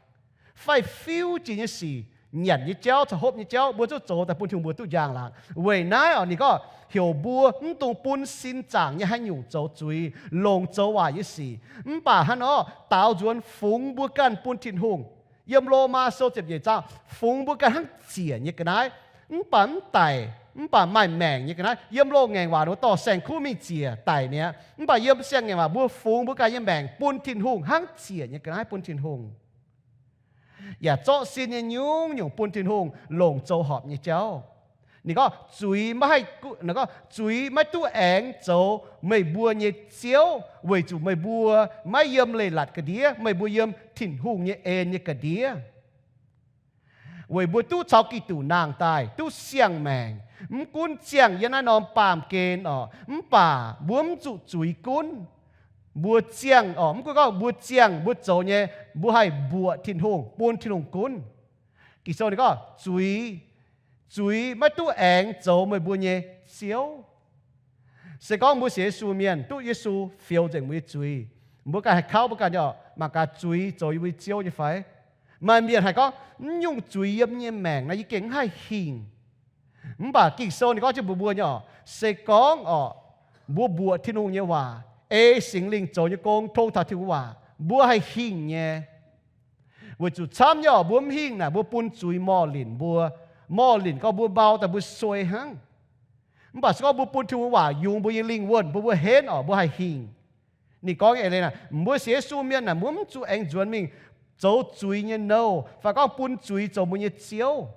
Fai fiuv jiex nyei sic, nyanc nyei jauv caux hopv nyei jauv, mbuo zungv zoux daaih bun Tin-Hungh mbuox duqv njang-laangc. Weic naaiv orqc ninh gorngv heuc mbuo mv dungx bun sin zaangc nyei haaix nyungc zoux zuiz, longc zoux waaic nyei sic. Mv baac hnangv nor daaux nzuonx fungx mbuo ganh bun Tin-Hungh. Yiem Lomaa Sou ziepc nyeic zaang, fungx mbuo ganh hnangv ziec nyei ga'naaiv, mv baac mv daic, mv baac maaih maengc nyei ga'naaiv. Yiem loz-ngaengc waac nor dorh saeng-kuv mingh ziec daic mi'aqv. Mv baac yiem siang-ngaengc waac mbuo fungx mbuo ganh nyei maengc bun Tin-Hungh hnangv ziec nyei ga'naaiv bun Tin-Hungh, yaac zorqv sin nyei nyungc-nyungc bun Tin-Hungh longc zoux horpc nyei jauv. Ninh gorngv zuiz maiv haih, ninh gorngv zuiz maiv duqv aengx zoux meih mbuo nyei ziouv, weic zuqc meih mbuo maiv yiem leiz-latc ga'ndiev, meih mbuo yiem Tin-Hungh nyei en nyei ga'ndiev. Weic mbuo duqv caux Giduc nangh daaih, duqv siang-maengc. Mv gunv ziangh yiem naaiv norm baamh gen orqc, mv baac mbuo mv zuqc zuiz gunv. Mbuo ziangh orqc, mv gunv gorngv mbuo ziangh mbuo zoux nyei, mbuo haih mbuoqc Tin-Hungh, bun Tin-Hungh gunv. Ging-Sou ninh gorngv zuiz, zuiz maiv duqv aengx zoux meih mbuo nyei ziouv. Se gorngv mbuo sienx Yesu mienh, duqv Yesu fioux nzengc mbuo nyei zuiz, mbuo ganh haih kauv mbuo ganh nyei orqc, mangc gaax zuiz zoux yie mbuo nyei ziouv nyei fai? Maaih mienh haih gorngv, mv nyungc zuiz yiem nyei maengc naaiv yie gengh mv haih hingh. Mv baac Ging-Sou ninh gorngv jienv mbuox mbuo nyei orqc, se gorngv orqc, mbuo mbuoqc Tin-Hungh nyei waac, ei Singx Lingh zoux nyei gong tong taux Tin-Hungh waac, mbuo haih hingh nyei. Weic zuqc camv nyei orqc, mbuo mv hingh naaic mbuo bun zuiz morh linc mbuo. Morh linc gorngv mbuo mau daaih mbuo suei hnangv. Mv baac se gorngv mbuo bun Tin-Hungh waac yungz mbuo nyei lingh wuonh, mbuo mbuo henv orqc, mbuo haih hingh. Ninh gorngv nyei eix leiz naaic, mbuo sienx Yesu mienh naaic, mbuo mv zuqc aengx nzuonx mingh zoux zuiz nyei nouh, fai gorngv bun zuiz zoux mbuo nyei ziouv.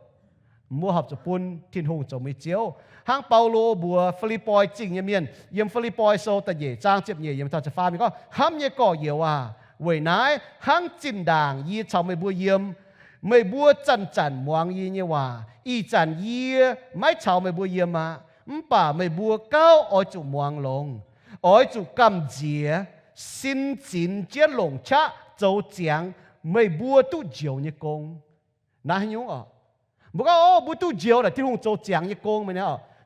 Mbuo horpc zuqc bun Tin-Hungh zoux mbuo nyei ziouv. Hnangv Baulo mbuox Fi^lipv^poi Zingh nyei mienh, yiem Fi^lipv^poi Sou da'nyeic zaang ziepc nyeic yiemc taux ziepc faam, ninh gorngv, hnamv nyei gorx-youz aac, weic naaiv hnangv zinh ndaangc yie caux meih mbuo yiem, meih mbuo zanc-zanc muangx yie nyei waac. Ih zanc yie maiv caux meih mbuo yiem aqv, mv baac meih mbuo gauh oix zuqc muangx longx, oix zuqc gamh nziex, sin zinx jienv longc qaqv zoux ziangx meih mbuo duqv njoux nyei gong. Naaiv haaix nyungc oc? Mbuo gorngv, o, mbuo duqv njoux naaic Tin-Hungh zoux ziangx nyei gong mv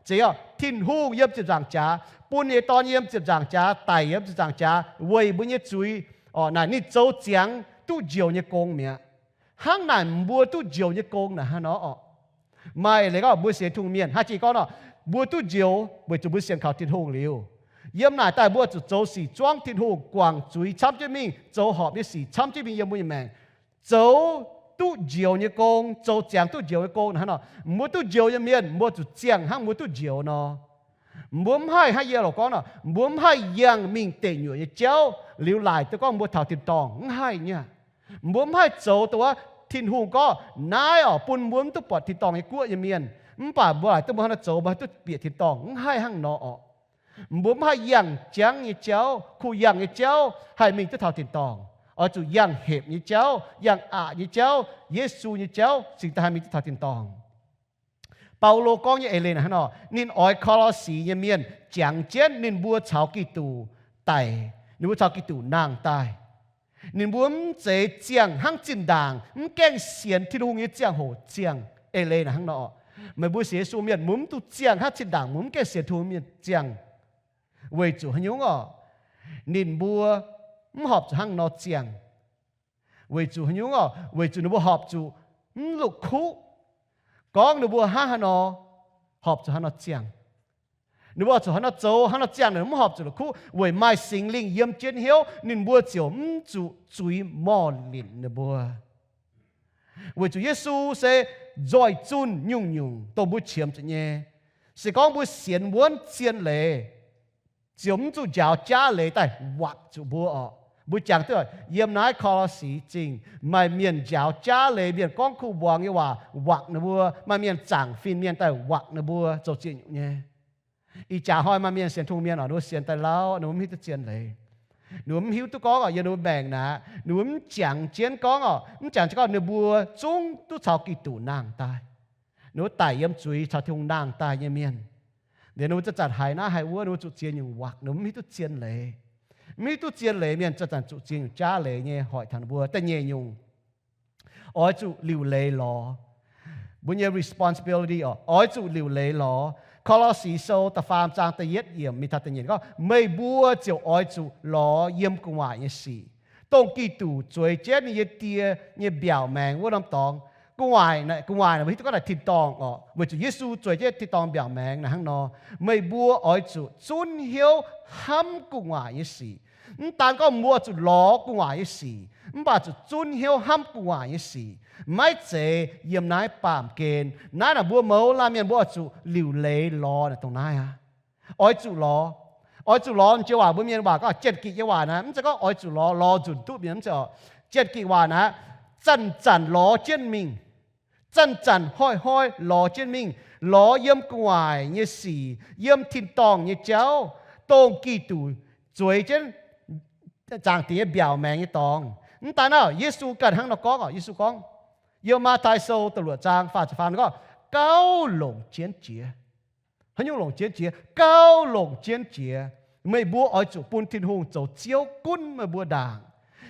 zeiz oc. Tin-Hungh yiem ziepc nzaangc jaax, bun nyei Dorn yiem ziepc nzaangc jaax, daic yiem ziepc nzaangc jaax weic mbuo nyei zuiz. Naaic ninh zoux ziangx duqv njoux nyei gong mi'aqv. Hnangv naaic mbuo duqv njoux nyei gong naaic hnangv nor oc. Maaih leiz gorngv mbuo sienx Tin-Hungh mienh, haaix jiex gorngv nor, mbuo duqv njoux weic zuqc mbuo sienx kaux Tin-Hungh liuz, yiem naaic daaih mbuo zuqc zoux sic zuangv Tin-Hungh, guangc zuiz camv jienv mingh, zoux horpc nyei sic camv jienv mingh yiem mbuo nyei maengc. Zoux duqv njoux nyei gong, zoux ziangx duqv njoux nyei gong hnangv nor, mbuo duqv njoux nyei mienh mbuo zuqc ziangh hnangv mbuo duqv njoux nor. Mbuo mv haih hnangv yie loc gorngv nor, mbuo mv haih yangh mingh deic nyuoqc nyei jauv liuz laaic duqv gorngv mbuo taux tin-dorngh, mv haih nyei. Mbuo mv haih zoux dongh wuov Tin-Hungh gorngv naaiv oc bun mbuo mv duqv buatc tin-dorngh nyei guoqv nyei mienh, mv baac mbuo laaic duqv mbuo hnangv naaiv zoux mbuo haih duqv bieqc tin-dorngh, mv haih hnangv nor oc. Mbuo mv haih yangh jangv nyei jauv, kuh yangh nyei jauv haih mingh duqv taux tin-dorngh. Oix zuqc yangh hepc nyei jauv, yangh aqc nyei jauv, Yesu nyei jauv cingx daaih haih mingh duqv taux tin-dorngh. Baulo gorngv nyei eix leiz naaic hnangv nor, ninh oix Ko^lo^si nyei mienh jangx jienv ninh mbuo caux Giduc daic, ninh mbuo caux Giduc nangh daaih. Ninh mbuo mv zeiz ziangh hnangv zinh ndaangc mv gaengh sienx Tin-Hungh nyei ziangh hoc ziangh. Eix leiz naaic hnangv nor, meih mbuo sienx Yesu mienh mbuo mv duqv ziangh hnangv zinh ndaangc mbuo mv gaengh sienx Tin-Hungh mienh ziangh. Weic zuqc haaix nyungc oc? Ninh mbuo mv horpc zuqc hnangv nor ziangh. Weic zuqc haaix nyungc oc? Weic zuqc ninh mbuo horpc zuqc mv la'kuqv gorngv ninh mbuo hnangv haaix nor, horpc zuqc hnangv nor ziangh. Ninh mbuo horpc zuqc hnangv nor zoux, hnangv nor ziangh, ninh mv horpc zuqc la'kuqv weic maaih Singx Lingh yiem jienv hnyouv, ninh mbuo ziouc mv zuqc zuiz morh linc ninh mbuo. Weic zuqc Yesu se nzoih zunh nyungc-nyungc dongh mbuo qiemx zuqc nyei. Se gorngv mbuo sienx wuonv zien leiz, ziouc mv zuqc njaaux jaav leiz daaih wakc zuqc mbuo oc. Mbuo jangx duqv yiem naaiv Ko^lo^si Zingh maaih mienh njaaux jaav leiz, mienh gorngv kuv mbuangz nyei waac wakc ninh mbuo, maaih mienh zaangc fin-mienh daaih wakc ninh mbuo zoux ziex nyungc nyei. Ih jaax hnoi maaih mienh sienx Tin-Hungh mienh oc, ninh mbuo sienx daaih lauh, ninh mbuo mv hiuv duqv zien leiz. Ninh mbuo mv hiuv duqv gorngv oc, yiem ninh mbuo maengc naaic, ninh mbuo mv jangx jienv gorngv oc, mv jangx jienv gorngv ninh mbuo zungv duqv caux Giduc nangh daaih. Ninh mbuo daic yiem zuiz caux Tin-Hungh nangh daaih nyei mienh. Liuz ninh mbuo zanc-zanc haiz naaiv haiz wuov, ninh mbuo zuqc ziex nyungc wakc, ninh mbuo mv hiuv duqv zien leiz. Mv hiuv duqv zien leiz mienh zanc-zanc zuqc ziex nyungc jaav leiz nyei hoic taux ninh mbuo. Da'nyeic nyungc, oix zuqc liuc leiz lorz. Mbuo nyei responsibility oc, oix zuqc liuc leiz lorz. Ko^lo^si Sou da'faam zaang da'yietv yiemc mingh taux da'nyeic gorngv, meih mbuo ziouc oix zuqc lorz yiem gu'nguaaic nyei sic, dongh Giduc zueiz jienv ninh nyei Die nyei mbiaauc maengx wuov norm dorngx. Gu'nguaaic, gu'nguaaic naaic mbuo hiuv duqv gorngv naaic tin-dorngh oc, weic zuqc Yesu zueiz jienv tin-dorngh mbiaauc maengx naaic hnangv nor. Meih mbuo oix zuqc zunv hnyouv hnamv gu'nguaaic nyei sic. Mv daan gorngv mbuo zuqc lorz gu'nguaaic nyei sic, mv baac zuqc zunv hnyouv hnamv gu'nguaaic nyei sic. Maiv zeiz yiem naaiv baamh gen. Naaiv naaic mbuo mouz laanh mienh mbuo oix zuqc liuc leiz lorz naaic dongh naaiv aqv. Oix zuqc lorz. Oix zuqc lorz, joux waac mbuo mienh waac gorngv janx-gikc nyei waac naaiv, mv zeiz gorngv oix zuqc lorz, lorz nzunc duqv mienh, mv zeiz oc. Janx-gikc waac naaiv, zanc-zanc lorz jienv mingh. Zanc-zanc hnoi-hnoi lorz jienv mingh, lorz yiem gu'nguaaic nyei sic, yiem tin-dorngh nyei jauv, dongh Giduc zueiz jienv zaangc dingc nyei mbiaauc maengx nyei dorngx. Mv daan naaiv, Yesu ganh hnangv nor gorngv oc. Yesu gorngv, yiem Matv^tai Sou da'luoqc zaang faah ziepc faam gorngv, gauh longc jienv jiex. Haaix nyungc longc jienv jiex? Gauh longc jienv jiex. Meih mbuo oix zuqc bun Tin-Hungh zoux Ziouv gunv meih mbuo ndaangc,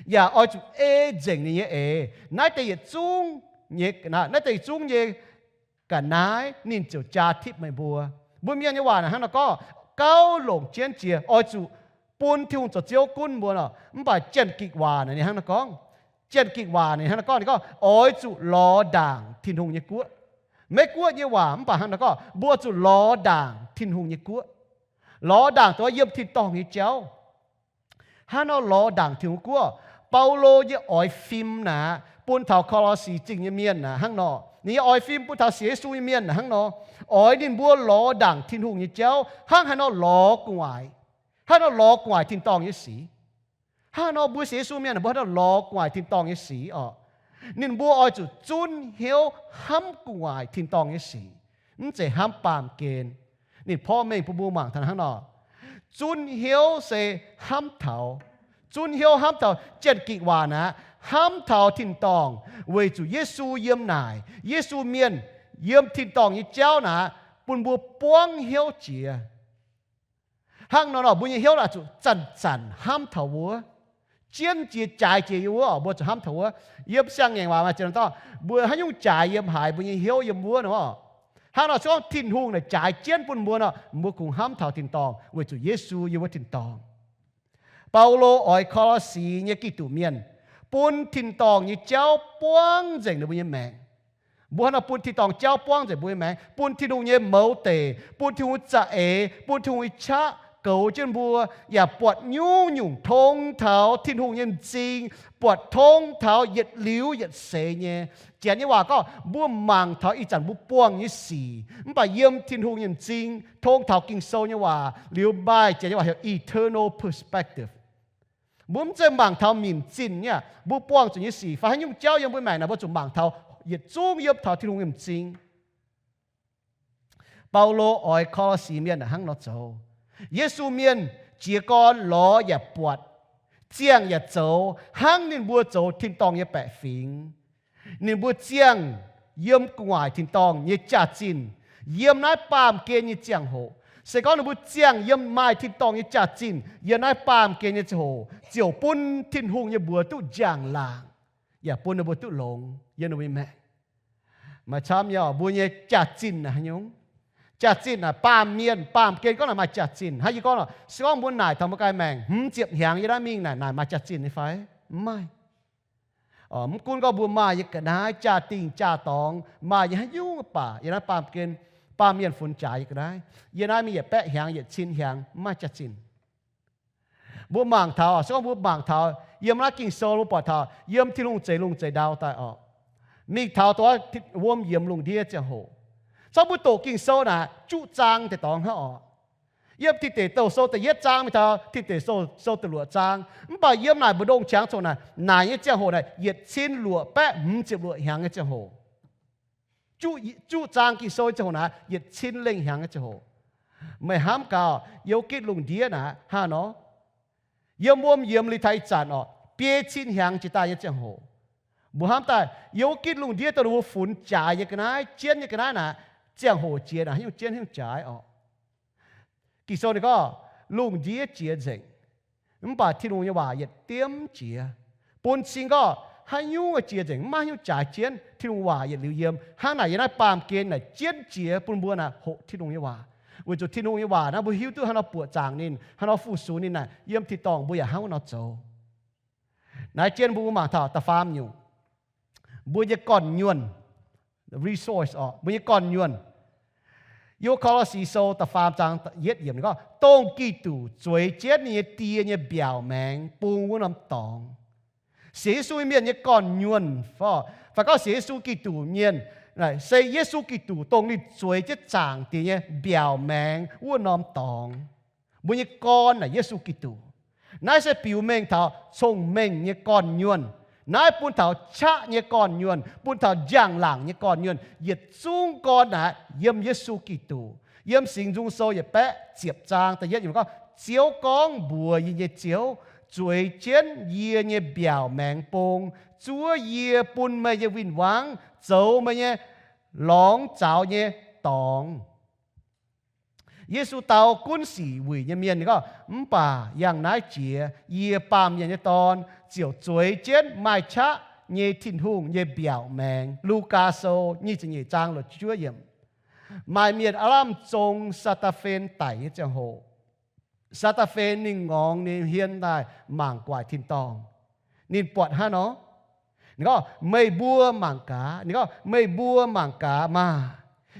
yaac oix zuqc ei nzengc ninh nyei eix. Naaiv deix yietc zungv nyei, naaiv deix yietc zungv nyei ga'naaiv ninh ziouc jaa tipv meih mbuo. Mbuo mienh nyei waac naaic hnangv nor gorngv, gauh longc jienv jiex, oix zuqc bun Tin-Hungh zoux Ziouv gunv mbuo nor. Mv baac janx-gikc waac naaic ninh hnangv nor gorngv, janx-gikc waac ninh hnangv nor gorngv, ninh gorngv oix zuqc lorz ndaangc Tin-Hungh nyei guoqv. Maiv Guoqv nyei waac mv baac hnangv nor gorngv, mbuo zuqc lorz ndaangc Tin-Hungh nyei guoqv. Lorz ndaangc dongh yiem tin-dorngh nyei jauv. Hnangv nor lorz ndaangc Tin-Hungh guoqv, Baulo nyei oix fim naaic bun taux Ko^lo^si Zingh nyei mienh naaic hnangv nor. Ninh nyei oix fim bun taux sienx Yesu nyei mienh naaic hnangv nor. Oix ninh mbuo lorz ndaangc Tin-Hungh nyei jauv hnangv haaix nor lorz gu'nguaaic, hnangv nor lorz gu'nguaaic tin-dorngh nyei sic. Hnangv nor mbuo sienx Yesu mienh mbuo hnangv nor lorz gu'nguaaic tin-dorngh nyei sic oc. Ninh mbuo oix zuqc zunv hnyouv hnamv gu'nguaaic tin-dorngh nyei sic, mv zeiz hnamv baamh gen. Ninh porv mengh bun mbuo mangc taux hnangv nor. Zunv hnyouv se hnamv taux, zunv hnyouv hnamv taux, janx-gikc waac naaic, hnamv taux tin-dorngh weic zuqc Yesu yiem naaic, Yesu mienh yiem tin-dorngh nyei jauv naaic, bun mbuo buangv hnyouv jiex. Hnangv nor nor mbuo nyei hnyouv oix zuqc zanc-zanc hnamv taux wuov, jienv jiex, jaaix jiex yiem wuov, mbuo zuqc hnamv taux wuov. Yiem siang-ngaengc waac maaih ziangh hoc dorh mbuo haaix nyungc jaaix yiem haaix, mbuo nyei hnyouv yiem wuov nor. Hnangv nor se gorngv Tin-Hungh naaic jaaix jienv bun mbuo nor, mbuo kungx hnamv taux tin-dorngh weic zuqc Yesu yiem wuov tin-dorngh. Baulo oix Ko^lo^si nyei Giduc mienh bun tin-dorngh nyei jauv buangv nzengc ninh mbuo nyei maengc. Mbuo hnangv nor bun tin-dorngh jauv buangv nzengc mbuo nyei maengc, bun Tin-Hungh nyei mouz deic, bun Tin-Hungh za'eix, bun Tin-Hungh nyei qaqv goux jienv mbuo, yaac buatc nyungc-nyungc tong taux Tin-Hungh nyei m'zing, buatc tong taux yietc liuz yietc seix nyei. Janx nyei waac gorngv mbuo mangc taux ih zanc mbuo buangh nyei sic, mv baac yiem Tin-Hungh nyei m'zing, tong taux Ging-Sou nyei waac liuz maaih janx nyei waac heuc eternal perspective. Mbuo mv zeiz mangc taux minc zinh nyei, mbuo buangh zuqc nyei sic fai haaix nyungc jauv yiem mbuo maengc naaic, mbuo zuqc mangc taux yietc zungv yiem taux Tin-Hungh nyei m'zing. Baulo oix Ko^lo^si mienh hnangv nor zoux. Yesu mienh jiez gorn lorz yaac buatc, ziangh yaac zoux hnangv ninh mbuo zoux tin-dorngh nyei baeqc fingx. Ninh mbuo ziangh yiem gu'nguaaic tin-dorngh nyei jaax-zinh, yiem naaiv baamh gen nyei ziangh hoc. Se gorngv ninh mbuo ziangh yiem maaih tin-dorngh nyei jaax-zinh yiem naaiv baamh gen nyei ziangh hoc, ziouc bun Tin-Hungh nyei mbuox duqv njang-laangc, yaac bun ninh mbuo duqv longx yiem ninh mbuo nyei maengc. Maaih camv nyei oc, mbuo nyei jaax-zinh naaic haaix nyungc? Jaax-zinh naaic baamh mienh baamh gen gorngv naaic maaih jaax-zinh. Hnangv yie gorngv nor, se gorngv mbuo naaic taux mbuo ganh maengc hmz ziepc hnyangx yie naaiv mingh naaic, naaic maaih jaax-zinh nyei fai? Mv maaih. Mv gunv gorngv mbuo maaih nyei ga'naaiv, jaa-dingh jaa-dorngx, maaih nyei haaix nyungc baac yie naaiv baamh gen, baamh mienh funx jaax nyei ga'naaiv, yie naaiv mingh yietc baeqv hnyangx yietc cin hnyangx mv maaih jaax-zinh. Mbuo mangc taux, se gorngv mbuo mangc taux yiem naaiv Ging-Sou, mbuo buatc taux yiem Tin-Hungh zeix lungh zeix ndau daaih oc, mingh taux dongh wuom yiemx lungh ndiev ziangh hoc, corc mbuo doqc Ging-Sou naaic juqv zaang deix dorngx hnangv oc. Yiem Tin Deic Douh Sou da'yietv zaang mingh taux Tin Deic Sou da'luoqc zaang, mv baac yiem naaic mbu'ndongx qangx coc naaic, naaic nyei ziangh hoc naaic yietc cin luoqc baeqv hmz ziepc luoqc hnyangx nyei ziangh hoc. Juqv zaang Ging-Sou nyei ziangh hoc naaic yietc cin lengh hnyangx nyei ziangh hoc. Meih hnamv gaax, yiem wuov gitv lungh ndiev naaic hnangv nor, yiem wuom yiemx liuz taux ih zanc oc, biei cin hnyangx jiex daaih nyei ziangh hoc. Mbuo hnamv daaih yiem wuov gitv lungh ndiev dongh ninh mbuo funx jaaix nyei ga'naaiv, jienv nyei ga'naaiv naaic, ziangh hoc jiex naaic haaix nyungc jienv haaix nyungc jaaix oc. Ging-Sou ninh gorngv, lungh ndiev jiex nzengc, mv baac Tin-Hungh nyei waac yietc diemv jiex. Bun cing gorngv haaix nyungc jiex nzengc, mv maaih haaix nyungc jaaix jienv, Tin-Hungh waac yietc liuz yiem. Hnangv naaic yiem naaiv baamh gen naaic jienv jiex bun mbuo naaic hoqc Tin-Hungh nyei waac, weic zuqc Tin-Hungh nyei waac naaiv mbuo hiuv duqv haaix nor buoqc zaangc ninh, haaix nor fu-sux ninh naaic, yiem tin-dorngh mbuo yaac hnangv wuov nor zoux. Naaiv jienv mbuo mangc taux da'faam nyungc, mbuo nyei gorn-nyuonh, resource oc, mbuo nyei gorn-nyuonh. Yiem Ko^lo^si Sou da'faam zaang yietv yiemc ninh gorngv, dongh Giduc zueiz jienv ninh nyei die nyei mbiaauc maengx bung wuov norm dorngx. Sienx Yesu mienh nyei gorn-nyuonh, fai gorngv sienx Yesu Giduc mienh, se Yesu Giduc dongh ninh zueiz jienv zaangc diex nyei mbiaauc maengx wuov norm dorngx. Mbuo nyei gorn naaic Yesu Giduc. Naaiv se biux mengh taux cong-mengh nyei gorn-nyuonh. Naaiv bun taux qaqv nyei gorn-nyuonh, bun taux njang-laangc nyei gorn-nyuonh. Yietc zungv gorn naaic yiem Yesu Giduc. Yiem Singx Nzung Sou yietc baeqv ziepc zaang da'yietv yiemc gorngv, Ziouv gorngv mbuox yie nyei Ziouv, zueiz jienv yie nyei mbiaauc maengx bung, zuov yie bun meih nyei win-wangv zoux meih nyei lorngx zaux nyei dorngx. Yesu dau gunv sic wuic nyei mienh ninh gorngv, mv baac yangh naaiv jiex yie, Baamh Mienh nyei Dorn, ziouc zueiz jienv maaih qaqv nyei Tin-Hungh nyei mbiaauc maengx. Lugaa Sou nyic ziepc nyeic zaang luoqc juov yiemc. Maaih mienh aav lamh zong Saa^taa^fen daic nyei ziangh hoc, Saa^taa^fen ninh ngorngx ninh hmien daaih mangc guaax tin-dorngh. Ninh buatc hnangv nor, ninh gorngv, meih mbuo mangc gaax. Ninh gorngv, meih mbuo mangc gaax maah!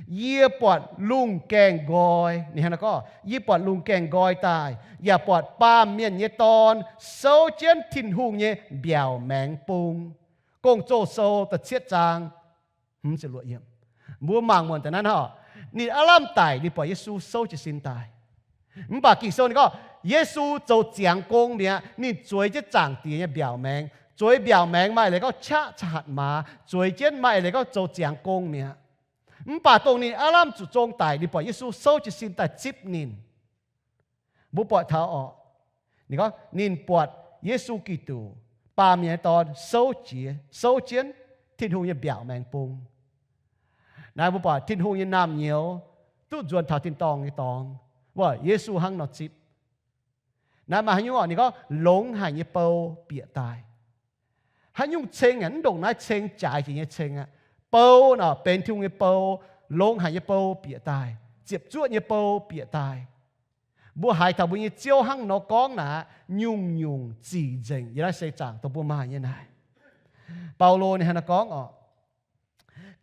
Yie buatc lungh gaengh nqoi. Ninh hnangv nor gorngv, yie buatc lungh gaengh nqoi daaih, yaac buatc Baamh Mienh nyei Dorn souv jienv Tin-Hungh nyei mbiaauc maengx bung. Gong-Zoh Sou da'cietv zaang hmz ziepc luoqc yiemc. Mbuo mangc muonc daaih naaiv hnangv, ninh aav lamh daic, ninh buatc Yesu souv jiez sin daaih. Mv baac Ging-Sou ninh gorngv, Yesu zoux ziangx gong mi'aqv. Ninh zueiz jienv zaangc diex nyei mbiaauc maengx. Zueiz mbiaauc maengx maaih leiz gorngv qaqv caux hatc maaz. Zueiz jienv maaih leiz gorngv zoux ziangx gong mi'aqv. Mv baac dongh ninh aav lamh zuqc zong daic, ninh buatc Yesu souv jiez sin daaih zipv ninh. Mbuo buatc taux orqc, ninh gorngv ninh buatc Yesu Giduc, Baamh Mienh nyei Dorn, souv jienv, souv jienv Tin-Hungh nyei mbiaauc maengx bung. Naaiv mbuo buatc Tin-Hungh nyei naamh nyouz duqv nzuonx taux tin-dorngh nyei dorngx, mbuo Yesu hnangv nor zipv. Naaiv maaih haaix nyungc oc? Ninh gorngv longx haic nyei bou bieqc daaih. Haaix nyungc ceng aqv? Mv ndongc naaiv ceng jaaix jiex nyei ceng aqv. Bou nor, benx Tin-Hungh nyei bou, longx haic nyei bou bieqc daaih, ziepc zuoqv nyei bou bieqc daaih. Mbuo haiz taux mbuo nyei Ziouv hnangv nor gorngv naaic, nyungc-nyungc zic nzengc yiem naaiv seix zaangc dongh mbuo maaih nyei naaic. Baulo ninh hnangv naaiv gorngv oc,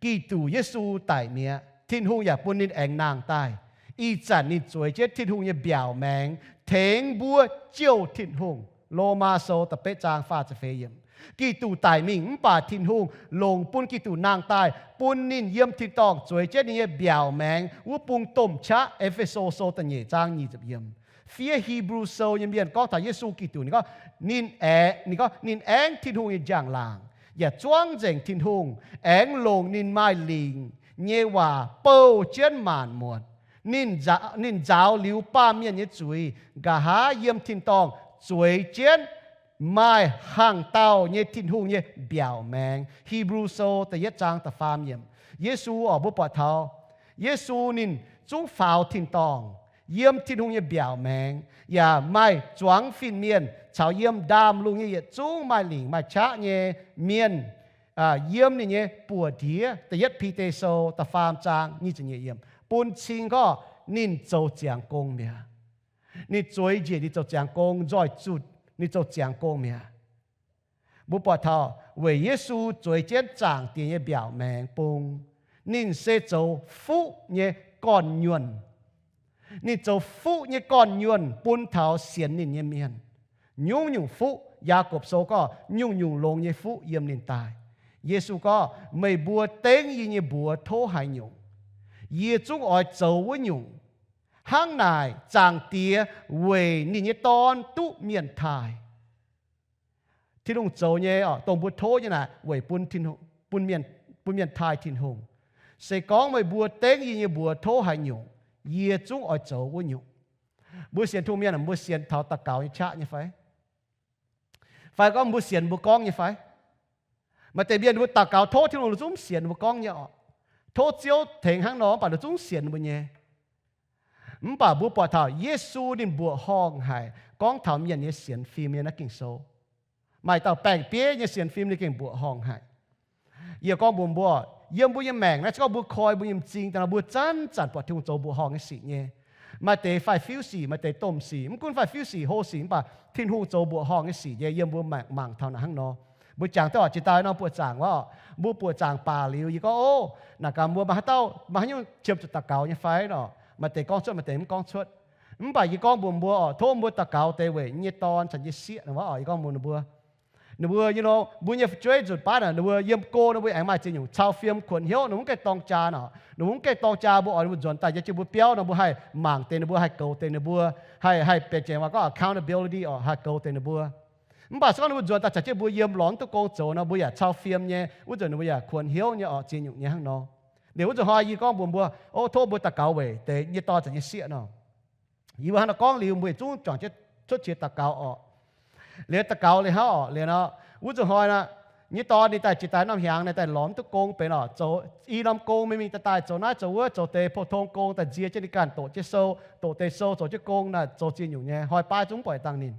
Giduc Yesu daic mi'aqv, Tin-Hungh yaac bun ninh aengx nangh daaih. Ih zanc ninh zueiz jienv Tin-Hungh nyei mbiaauc maengx tengx mbuo jouh Tin-Hungh. Lomaa Sou da'betv zaang faah ziepc feix yiemc. Giduc daic mingh mv baac Tin-Hungh longc bun Giduc nangh daaih, bun ninh yiem tin-dorngh zueiz jienv ninh nyei mbiaauc maengx wuov bung domh qaqv. E^fe^so Sou da'nyeic zaang nyic ziepc yiemc. Fiev Hebrew Sou nyei mienh gorngv taux Yesu Giduc, ninh gorngv, ninh aengx, ninh gorngv, ninh aengx Tin-Hungh nyei njang-laangc, yaac zuangv nzengc Tin-Hungh, aengx longc ninh maaih lingc nyei waac bouh jienv maanc muotc. Ninh nzaaux, ninh nzaaux liuz baamh mienh nyei zuiz, nqa'haav yiem tin-dorngh zueiz jienv maaih hangh dauh nyei Tin-Hungh nyei mbiaauc maengx. Hebrew Sou da'yietv zaang da'faam yiemc. Yesu oc, mbuo buatc taux Yesu ninh zungv faaux tin-dorngh, yiem Tin-Hungh nyei mbiaauc maengx, yaac maaih zuangx fin-mienh caux yiem ndaamv-lungh nyei yietc zungv maaih lingc maaih qaqv nyei mienh yiem ninh nyei buoz-ndiev. Da'yietv Bide Sou da'faam zaang nyic ziepc nyeic yiemc bun cing gorngv ninh zoux ziangx gong mi'aqv. Ninh zueiz njiec, ninh zoux ziangx gong, nzoih zutc, ninh zoux ziangx gong mi'aqv. Mbuo buatc taux weic Yesu zueiz jienv Zaangc Diex nyei mbiaauc maengx bung, ninh se zoux fuqv nyei gorn-nyuonh. Ninh zoux fuqv nyei gorn-nyuonh bun taux sienx ninh nyei mienh. Nyungc-nyungc fuqv, Yaagorpc Sou gorngv nyungc-nyungc longx nyei fuqv yiem ninh daaih. Yesu gorngv, meih mbuo dengv yie nyei mbuox tov haaix nyungc, yie zungv oix zoux wuov nyungc. Hnangv naaic, Zaangc Diex weic ninh nyei Dorn duqv mienh taaih. Tin-Hungh zoux nyei oc, dongh mbuo tov nyei naaic weic bun, bun mienh taaih Tin-Hungh. Se gorngv meih mbuo dengv yie nyei mbuox tov haaix nyungc, yie zungv oix zoux wuov nyungc. Mbuo sienx Tin-Hungh mienh, mbuo sienx taux daux gaux nyei qaqv nyei fai? Fai gorngv mbuo sienx mbuo gorngv nyei fai? Maaih deix mienh mbuo daux gaux tov Tin-Hungh, ninh zungv mv sienx mbuo gorngv nyei oc. Tov Ziouv tengx hnangv nor, mv baac ninh zungv mv sienx mbuo nyei. Mv baac mbuo buatc taux Yesu ninh mbuoqc horngh haic, gorngv taux mienh nyei sienx fim nyei naaiv Ging-Sou. Maaih dauh baeng-bieiv nyei sienx fim ninh gengh mbuoqc horngh haic. Yie gorngv mbuox mbuo, yiem mbuo nyei maengc naaiv, se gorngv mbuo koi mbuo nyei m'zing daaih nor, mbuo zanc-zanc buatc Tin-Hungh zoux mbuoqc horngh nyei sic nyei. Maaih deix faix-fiuv sic, maaih deix domh sic, mv gunv faix-fiuv sic, hlo sic, mv baac Tin-Hungh zoux mbuoqc horngh nyei sic nyei yiem mbuo maengc mangc taux naaic hnangv nor. Mbuo jangx duqv oc, jiex daaih nor buoqc zaangc wuov oc, mbuo buoqc zaangc baac liuz, yie gorngv, ov, naaic gaax mbuo maaih haaix dauh, maaih haaix nyungc qiemx zuqc daux gaux nyei fai nor? Maaih deix gorngv cuotv, maaih deix mv gorngv cuotv. Mv baac yie gorngv mbuox mbuo oc, tov mbuo daux gaux deix weic yie nyei dorn caux yie nyei sieqv nor wuov oc. Yie gorngv mbuox ninh mbuo, ninh mbuo, you know, mbuo nyei fu'jueiv nzunc baav naaic, ninh mbuo yiem go nor mbuo aengx maaih ziex nyungc cau fiem kuonx hnyouv, ninh mbuo mv gaengh dorng jaa nor, ninh mbuo mv gaengh dorng jaa, mbuo oix ninh mbuo nzuonx daaih jienv mbuo biauv nor, mbuo haih mangc deix ninh mbuo, haih goux deix ninh mbuo, haih, haih benx jengx waac gorngv accountability oc, haih goux deix ninh mbuo. Mv baac se gorngv ninh mbuo nzuonx daaih caux jienv mbuo yiem lorz mv duqv gong zoux nor, mbuo yaac cau fiem nyei, wuov nzunc ninh mbuo yaac kuonx hnyouv nyei oc, ziex nyungc nyei hnangv nor. Liuz wuov nzunc hnoi yie gorngv mbuox mbuo, ov, tov mbuo daux gaux weic deix nyei dorn caux nyei sieqv nor. Yie mbuo hnangv nor gorngv liuz, mbuo yietc zungv juangc jienv cuotv qiex daux gaux oc. Liuz daux gaux liuz hnangv oc, liuz nor, wuov nzunc hnoi nor, nyei dorn ninh daaih jiex daaih norm hnyangx, ninh daaih lorz mv duqv gong benx oc, zoux i norm gong mingh mingh daaih daaih, zoux naaiv zoux wuov, zoux deix pou-tong gong, daaih nzie jienv ninh ganh doqc jienv sou, doqc deix sou, zoux jienv gong naaic, zoux ziex nyungc nyei, hnoi baav zungv mv buatc dangh ninh.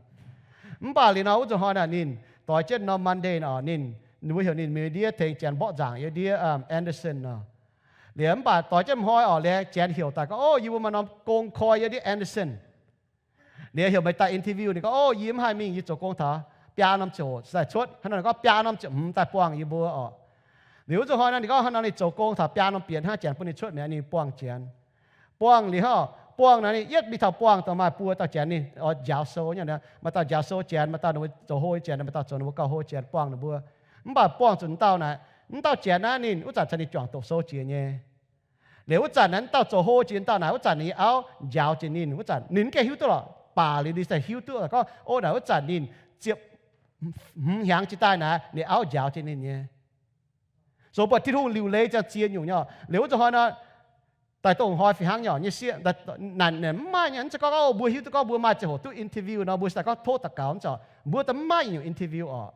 Mv baac liuz nor, wuov nzunc hnoi naaic ninh doix jienv norm Monday oc, ninh, ninh mbuo heuc ninh mingh ndiev tengx janx mborqv nzaangc yiem ndiev Anderson nor. Liuz mv baac doix jienv hnoi oc, liuz janx heuc daaih gorngv, ov, yie mbuo maaih norm gong koi yiem ndiev Anderson. Liuz heuc meih daaih interview. Ninh gorngv, ov, yie mv haih mingh, yie zoux gong taux biaa norm ziangh hoc daaih cuotv. Hnangv nor ninh gorngv biaa norm ziangh hoc daaih buangh yie mbuo oc. Liuz wuov nzunc hnoi nor ninh gorngv hnangv nor ninh zoux gong taux biaa norm bieqc hnangv, janx bun ninh cuotv mi'aqv, ninh buangh janx. Buangh liuz hnangv oc, buangh naaic ninh yietv mingh taux buangh dongh maaih buo dauh janx ninh oix njaaux sou nyei. Maaih dauh njaaux sou janx, maaih dauh ninh mbuo zoux hlo nyei janx, maaih dauh zoux ninh mbuo gauh hlo janx, buangh ninh mbuo. Mv baac buangh zuqc dauh naaic, mv dauh janx naaiv ninh wuov zanc caux ninh juangc doqc sou jiex nyei. Liuz wuov zanc naaiv dauh zoux hlo jiex dauh naaic, wuov zanc ninh nyei auv njaaux jiex ninh, wuov zanc ninh mv gaengh hiuv duqv lorqc. Baac liuz ninh se hiuv duqv gorngv, ov, naaic wuov zanc ninh ziepc hmz hnyangx jiex daaih naaic, ninh auv njaaux jiex ninh nyei. Zoux buatc Tin-Hungh liuc leiz ziangh ziex nyungc nyei. Liuz wuov nzunc hnoi nor, daaih dongh hnoi fih hnangv nyei nyei sieqv, naaic mv maaih nyei. Mv zeiz gorngv, ov, mbuo hiuv duqv gorngv mbuo maaih ziangh hoc duqv interview nor, mbuo daaih gorngv tov daux gaux mv zeiz. Mbuo daaih mv maaih nyungc interview oc.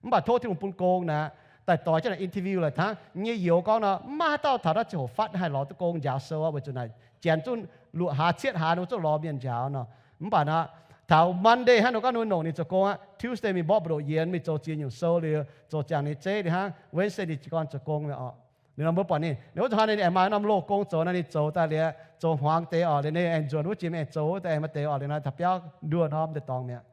Mv baac tov Tin-Hungh bun gong naaic, daaih doix jienv naaic interview laaix hnangv nyei youz gorngv nor, mv maaih haaix dauh taux naaiv ziangh hoc fatv haih lorz duqv gong njaaux sou, weic zuqc naaic janx zungv luoqc hlaax cietv hlaax ninh mbuo zungv lorz mienh njaaux nor. Mv baac naaic, Taux Monday hnangv nor gorngv ninh mbuo nongc ninh zoux gong aqv. Tuesday mingh mborqv buoz-ndoqv yienx, mingh zoux ziex nyungc sou liuz, zoux ziangh ninh zeiv ninh hnangv. Wednesday ninh jiez gorn zoux gong mi'aqv oc. Liuz nor mbuo buatc ninh, ninh wuov zuqc hnoi ninh aengx maaih norm loz gong zoux nor, ninh zoux daaih liuz, zoux hmuangx deix oc, liuz ninh aengx nzuonx wuov jiex mingh aengx zoux wuov deix, aengx maaih deix oc, liuz nor taux biauv nduov norm deix dorngx mi'aqv.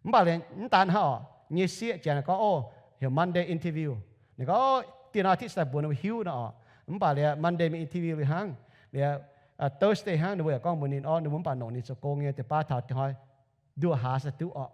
Mv baac liuz mv daan hnangv oc, nyei sieqv jangx gorngv, Ov, heuc Monday interview. Ninh gorngv, Ov, dieh norm อาทิตย์ daaih mbuox ninh mbuo hiuv nor oc. Mv baac liuz Monday mingh interview liuz hnangv, liuz Thursday hnangv ninh mbuo yaac gorngv mbuox ninh, Ov, ninh mbuo mv baac nongc ninh zoux gong nyei, deix baav taux hnoi nduov hlaax se duqv oc.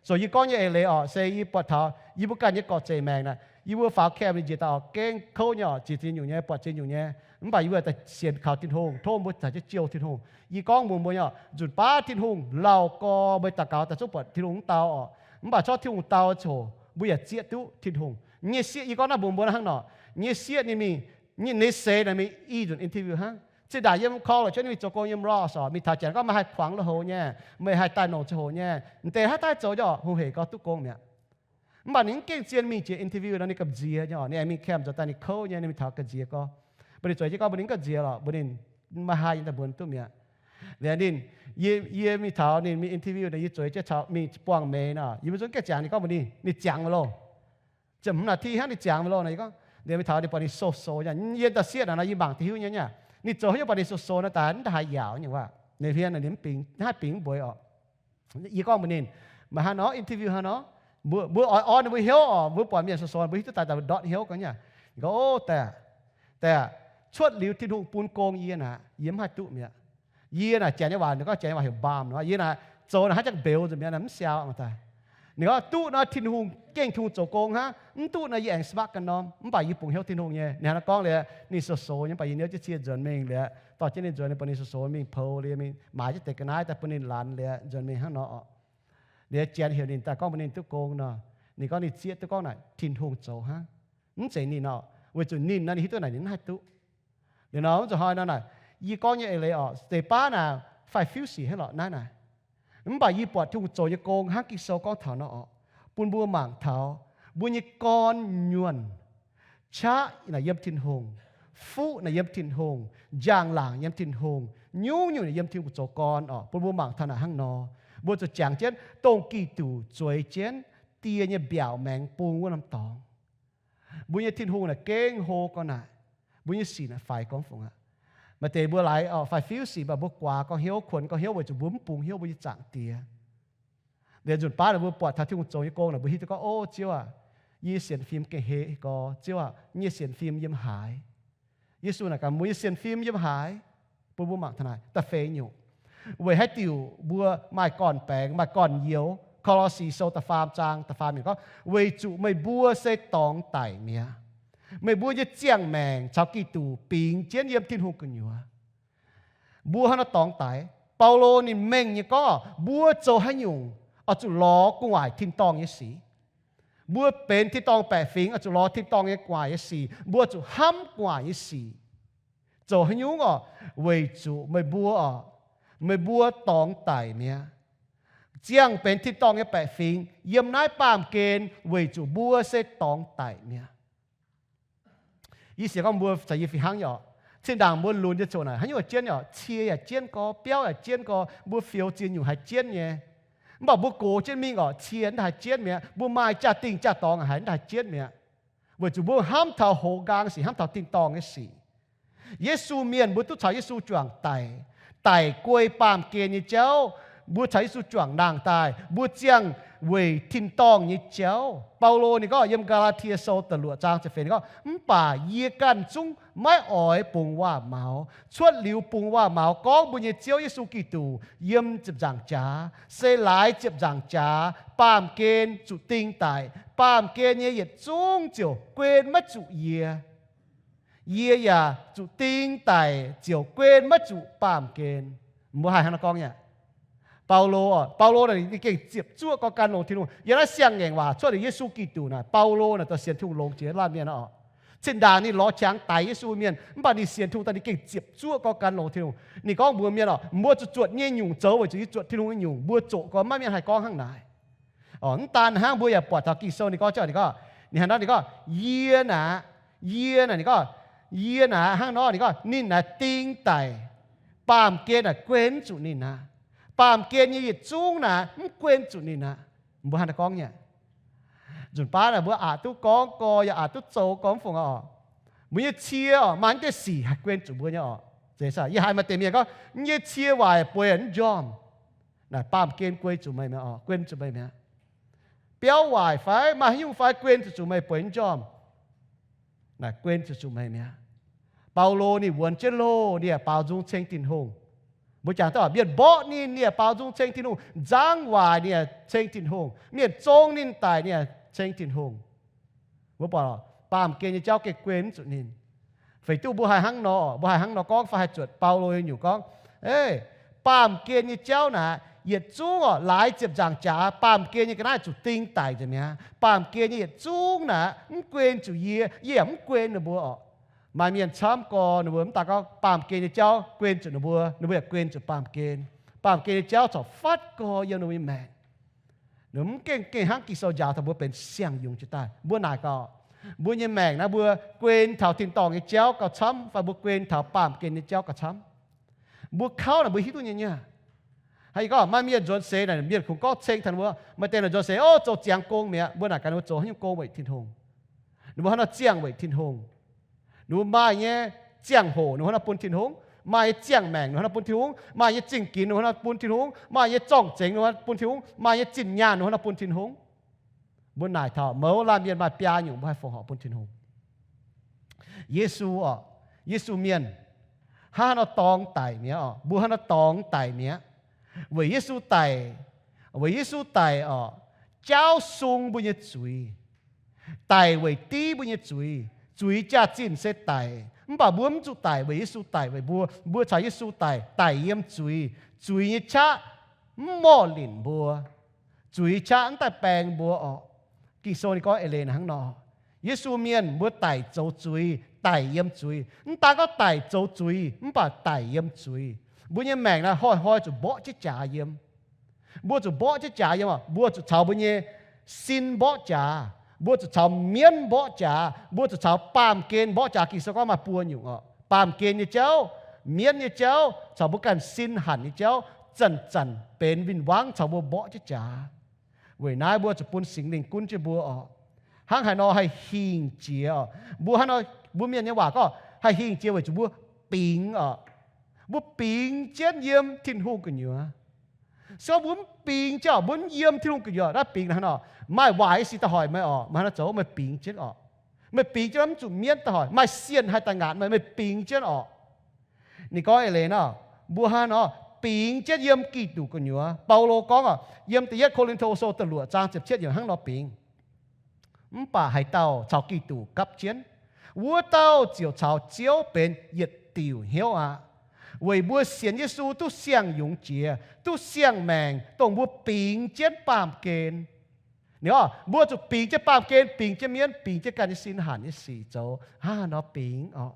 So yie gorngv nyei eix leiz oc, se yie buatc taux yie mbuo ganh nyei gorqv-zeic maengc naaic, yie mbuo faaux camp ninh njiec daaih oc, gengh kouv nyei oc, ziex ziex nyungc nyei, buatc ziex nyungc nyei. Mv baac yie mbuo daaih sienx kaux Tin-Hungh, tov mbuo caux jienv jouh Tin-Hungh. Yie gorngv mbuox mbuo nyei oc, nzunc baav Tin-Hungh lauh gorx, meih daux gaux daaih zungv buatc Tin-Hungh mv dau oc. Mv baac corc Tin-Hungh dau ziangh hoc mbuo yaac zieqv duqv Tin-Hungh nyei sieqv. Yie gorngv naaiv mbuox mbuo hnangv nor, nyei sieqv ninh mingh, ninh seix naaic mingh i nzunc interview hnangv. Zinh ndaangc yiem college ninh mingh zoux gong yiem Ross oc, mingh taux janx gorngv meih haih kuangx lui-houx nyei, meih haih daaih nongc ziangh hoc nyei, m'deix haaix daaih zoux nyei oc, hungh heic gorx duqv gong mi'aqv. Mv baac ninh mv gengh zien mingh jiex interview nor ninh gamh nziex nyei oc. Ninh aengx mingh camp zoux daaih ninh kouv nyei, ninh mingh taux gamh nziex gorx. Mbuo ninh zueiz jienv gorngv mbuo ninh mv gamh nziex lorqc, mbuo ninh maiv haih yiem daaih mbuo duqv mi'aqv. Liuz ninh, yie, yie mingh taux ninh mingh interview nor, yie zueiz jienv caux mingh buangh meix nor, yie mbuo zungv gaengh ziangx ninh gorngv mbuox ninh, ninh ziangx mv loh. Ziepc hmz นาที hnangv ninh ziangx mv loh nor, yie gorngv, liuz mingh taux ninh buatc ninh sou-sou nyei, yie daaih sieqv naaic nor yie mangc deix hiuv nyei nyei. Ninh zoux haaix nyungc buatc ninh sou-sou nor daaih mv daaih haih yaauc nyei waac. Ninh hmien ninh mv bingx, mv haih bingx mv bueix oc. Yie gorngv mbuox ninh, meih hnangv nor interview hnangv nor, mbuo, mbuo oix orn ninh mbuo hnyouv oc, mbuo buatc mienh sou-sou mbuo hiuv duqv daaih daaih ndortv hnyouv gorngv nyei. Ninh gorngv, Ov, daaih, daaih, cuotv liuz Tin-Hungh bun gong yie naaic, yie mv haih duqv mi'aqv. Yie naaic janx nyei waac, ninh gorngv janx nyei waac heuc bam nor, yie naaic zoux naaic haaix jangx mbeux nzunc mi'aqv, mv siau daaih. Ninh gorngv duqv nor Tin-Hungh gengh Tin-Hungh zoux gong hnangv, mv duqv nor yie aengx spark ganh norm, mv baac yie bungx hnyouv Tin-Hungh nyei. Ninh hnangv nor gorngv liuz, ninh sou-sou nyei, mv baac yie niouv jienv cie nzuonx mingh liuz, dorh jienv ninh nzuonx, ninh buatc ninh sou-sou mingh poux liuz mingh maaiz jienv deix ga'naaiv daaih bun ninh lanx liuz nzuonx mingh hnangv nor oc. Liuz janx heuc ninh daaih gorngv mbuox ninh duqv gong nor, ninh gorngv ninh zieqv duqv gorngv naaic Tin-Hungh zoux hnangv, mv zeiz ninh oc, weic zuqc ninh nor ninh hiuv duqv naaic ninh mv haih duqv. Liuz nor wuov zanc hnoi nor naaic, yie gorngv nyei eix leiz oc, deix baav naaic fai fiuv sic hnangv lorqc naaiv naaic. Mv baac yie buatc Tin-Hungh zoux nyei gong hnangv Ging-Sou gorngv taux nor oc, bun mbuo mangc taux mbuo nyei gorn nyuonh qaqv naaic yiem Tin-Hungh, fuqv naaic yiem Tin-Hungh, njang-laangc yiem Tin-Hungh, nyungc-nyungc naaic yiem Tin-Hungh zoux gorn oc. Bun mbuo mangc taux naaic hnangv nor, mbuo zuqc jangx jienv dongh Giduc zueiz jienv Die nyei mbiaauc maengx bung wuov norm dorngx. Mbuo nyei Tin-Hungh naaic gengh hlo gorngv naaic, mbuo nyei sic naaic faix gorngv fungc aqv. Maaih deix mbuo laaix oc fai fiuv sic, mv baac mbuo guaax gorngv hnyouv, kuonx gorngv hnyouv weic zuqc mbuo mv bungx hnyouv mbuo nyei Zaangc Diex. Liuz nzunc baav naaic mbuo buatc taux Tin-Hungh zoux nyei gong naaic, mbuo hiuv duqv gorngv, Ov, Ziouv aac, yie sienx fim gengh heh gorx. Ziouv aac, yie nyei sienx fim yiem haaix? Yesu naaic gaax, mbuo nyei sienx fim yiem haaix? Bun mbuo mangc taux naaic da'feix nyungc. Weic haaix diuc mbuo maaih gorn-baengx, maaih gorn-youz? Ko^lo^si Sou da'faam zaang da'faam yiemc gorngv, weic zuqc meih mbuo se dorngx daic mi'aqv. Meih mbuo nyei ziangh maengc caux Giduc bingx jienv yiem Tin-Hungh gu'nyuoz. Mbuo hnangv nor dorngx daic. Baulo ninh mengh nyei gorngv, mbuo zoux haaix nyungc oix zuqc lorz gu'nguaaic tin-dorngh nyei sic. Mbuo benx tin-dorngh baeqc fingx oix zuqc lorz tin-dorngh nyei gu'nguaaic nyei sic. Mbuo zuqc hnamv gu'nguaaic nyei sic. Zoux haaix nyungc oc? Weic zuqc meih mbuo oc, meih mbuo dorngx daic mi'aqv. Ziangh benx tin-dorngh nyei baeqc fingx yiem naaiv baamh gen weic zuqc mbuo se dorngx daic mi'aqv. Yie sienx gorngv mbuo caux yie fih hnangv nyei oc. Zinh ndaangc mbuo lunx nyei ziouc naaic haaix nyungc jienv nyei oc, cie yaac jienv gorx, biauv yaac jienv gorx, mbuo fioux ziex nyungc haiz jienv nyei. Mv baac mbuo gox jienv mingh oc, cie mv haiz jienv mi'aqv. Mbuo maaih jaa-dingh jaa-dorngx haiz mv haiz jienv mi'aqv. Weic zuqc mbuo hnamv taux hoz nqaang sic, hnamv taux tin-dorngh nyei sic. Yesu mienh mbuo duqv caux Yesu juangc daic, daic guei baamh gen nyei jauv. Mbuo caux Yesu juangc nangh daaih, mbuo ziangh weic tin-dorngh nyei jauv. Baulo ninh gorngv yiem Gaa^laa^tie Sou da'luoqc zaang ziepc feix ninh gorngv, mv baac yie ganh zungv maiv oix bungx waac-maux. Cuotv liuz bungx waac-maux gorngv mbuo nyei Ziouv Yesu Giduc yiem ziepc nzaangc jaax, se laaix ziepc nzaangc jaax baamh gen zuqc ding daic, baamh gen nyei yietc zungv ziouc guen maiv zuqc yie. Yie yaac zuqc ding daic ziouc guen maiv zuqc baamh gen. Mbuo haih hnangv naaiv gorngv nyei. Baulo, Baulo naaic ninh gengh ziepc zuoqv gorngv gan longx Tin-Hungh. Yiem naaiv siang-ngaengc waac cuotv liuz Yesu Giduc naaic, Baulo naaic dorh sienx Tin-Hungh longx jiex laanh mienh oc. Cin-ndaangc ninh lorz qangx daix Yesu mienh, mv baac ninh sienx Tin-Hungh daaih ninh gengh ziepc zuoqv gorngv gan longx Tin-Hungh. Ninh gorngv mbuox mienh oc, mbuo zuqc zuotc nyei nyungc zoux weic zuqc yie zuotc Tin-Hungh nyei nyungc, mbuo zoqc gorngv maiv mienh haih gorngv hnangv naaic. Oc, mv daan hnangv, mbuo yaac buatc taux Ging-Sou ninh gorngv, ninh gorngv, ninh hnangv nor ninh gorngv, yie naaic, yie naaic, ninh gorngv, yie naaic hnangv nor ninh gorngv, ninh naaic ding daic, baamh gen naaic guen zuqc ninh aqv. Baamh gen nyei yietc zungv naaic mv guen zuqc ninh aqv. Mbuo hnangv naaiv gorngv nyei. Nzunc baav naaic mbuo aqc duqv gorngv gorx yaac aqc duqv zoux gorngv fungc oc. Mbuo nyei cie oc, maaih naaiv deix sic haih guen zuqc mbuo nyei oc. Yie haiz maaih deix mienh gorngv, nyei cie waaic bueix mv njormh. Naaic baamh gen guen zuqc meih mi'aqv oc, guen zuqc meih mi'aqv. Biauv waaic fai maaih haaix nyungc fai guen zuqc zuqc meih bueix mv njormh. Naaic guen zuqc zuqc meih mi'aqv. Baulo ninh wuonx jienv loh, ninh yaac baaux nzung ceng Tin-Hungh. Mbuo jangx duqv mienh mborqv ninh, ninh yaac baaux nzung ceng Tin-Hungh. Nzangv waaic ninh yaac ceng Tin-Hungh. Mienh zong ninh daic, ninh yaac ceng Tin-Hungh. Mbuo buatc baamh gen nyei jauv gengh guen mv zuqc ninh. Feix duqv mbuo haih hnangv nor, mbuo haih hnangv nor gorngv fai haih zuotc Baulo nyei nyungc gorngv, Ei, baamh gen nyei jauv naaic yietc zungv oc, laaix ziepc nzaangc jaax baamh gen nyei ga'naaiv zuqc ding daic nzengc mi'aqv. Baamh gen nyei yietc zungv naaic mv guen zuqc yie, yie yaac mv guen ninh mbuo oc. Maaih mienh camv gorx ninh mbuo mv daaih gorngv baamh gen nyei jauv guen zuqc ninh mbuo, ninh mbuo yaac guen zuqc baamh gen. Baamh gen nyei jauv corc fatv gorx yiem ninh mbuo nyei maengc. Ninh mv gengh, gengh hnangv Ging-Sou njaaux taux mbuo benx siang-yungz jiez daaih. Mbuo naaic gaax, mbuo nyei maengc naaiv mbuo guen taux tin-dorngh nyei jauv gauh camv fai mbuo guen taux baamh gen nyei jauv gauh camv? Mbuo kauv naaic mbuo hiuv duqv nyei nyei. Hnangv yie gorngv maaih mienh nzuonx seix naaic, mienh kungx gorngv ceng taux mbuo, maaih deix naaic nzuonx seix, Ov, zoux ziangx gong mi'aqv. Mbuo naaic gaax ninh mbuo zoux haaix nyungc gong weic Tin-Hungh? Ninh mbuo hnangv nor ziangh weic Tin-Hungh. Ninh mbuo maaih nyei ziangh hoc ninh mbuo hnangv nor bun Tin-Hungh, maaih nyei ziangh maengc ninh mbuo hnangv nor bun Tin-Hungh, maaih nyei zingh ginx ninh mbuo hnangv nor bun Tin-Hungh, maaih nyei zorng-zengx ninh mbuo hnangv nor bun Tin-Hungh, maaih nyei zinh nyaanh ninh mbuo hnangv nor bun Tin-Hungh. Mbuo naaic taux mouz laanh mienh maaih biaa nyungc mbuo haih fongc horc bun Tin-Hungh. Yesu oc, Yesu mienh hnangv haaix nor dorngx daic mi'aqv oc, mbuo hnangv haaix nor dorngx daic mi'aqv. Weic Yesu daic, weic Yesu daic oc, jaauv sung mbuo nyei zuiz. Daic weic div mbuo nyei zuiz. Zuiz jaax-zinh se daic, mv baac mbuo mv zuqc daic weic Yesu daic weic mbuo. Mbuo caux Yesu daic, daic yiem zuiz. Zuiz nyei qaqv mv morh linc mbuo. Zuiz qaqv mv daaih baeng mbuo orqc. Ging-Sou ninh gorngv eix leiz hnangv nor. Yesu mienh mbuo daic zoux zuiz, daic yiem zuiz. Mv daan gorngv daic zoux zuiz, mv baac daic yiem zuiz. Mbuo nyei maengc naaiv hnoi-hnoi zuqc mborqv jienv jaax yiem. Mbuo zuqc mborqv jienv jaax yiem oc. Mbuo zuqc caux mbuo nyei sin mborqv jaax. Mbuo zuqc caux mienv mborqv jaax. Mbuo zuqc caux baamh gen mborqv jaax. Ging-Sou gorngv maaih buo nyungc oc. Baamh gen nyei jauv, mienv nyei jauv, caux mbuo ganh sin hanc nyei jauv, zanc-zanc benx win-wangv caux mbuo mborqv jienv jaax. Weic naaiv mbuo zuqc bun Singx Lingh gunv jienv mbuo oc. Hnangv haaix nor haih hingh jiex oc? Mbuo hnangv nor, mbuo mienh nyei waac gorngv haih hingh jiex weic zuqc mbuo bingx oc. Mbuo bingx jienv yiem Tin-Hungh gu'nyuoz. Se gorngv mbuo mv bingx jienv oc, mbuo mv yiem Tin-Hungh gu'nyuoz, naaiv bingx hnangv nor, maaih waaic nyei sic daaih hoic meih oc, meih hnangv nor zoux meih bingx jienv oc. Meih bingx jienv mv zuqc mienv daaih hoic, maaih sienh haih daaih ngaatc meih, meih bingx jienv oc. Ninh gorngv eix leiz nor, mbuo hnangv nor bingx jienv yiem Giduc gu'nyuoz. Baulo gorngv oc, yiem da'yietv Ko^lin^to Sou da'luoqc zaang ziepc cietv yiemc hnangv nor bingx. Mv baac haaix dauh caux Giduc gapv jienv, wuov dauh ziouc caux Ziouv benx yietc diuc hnyouv aqv. Weic mbuo sienx Yesu duqv siang-yungz jiex, duqv siang-maengc, dongh mbuo bingx jienv baamh gen. Ninh gorngv mbuo zuqc bingx jienv baamh gen, bingx jienv mienv, bingx jienv ganh nyei sin hanc nyei sic zoux hnangv haaix nor bingx oc.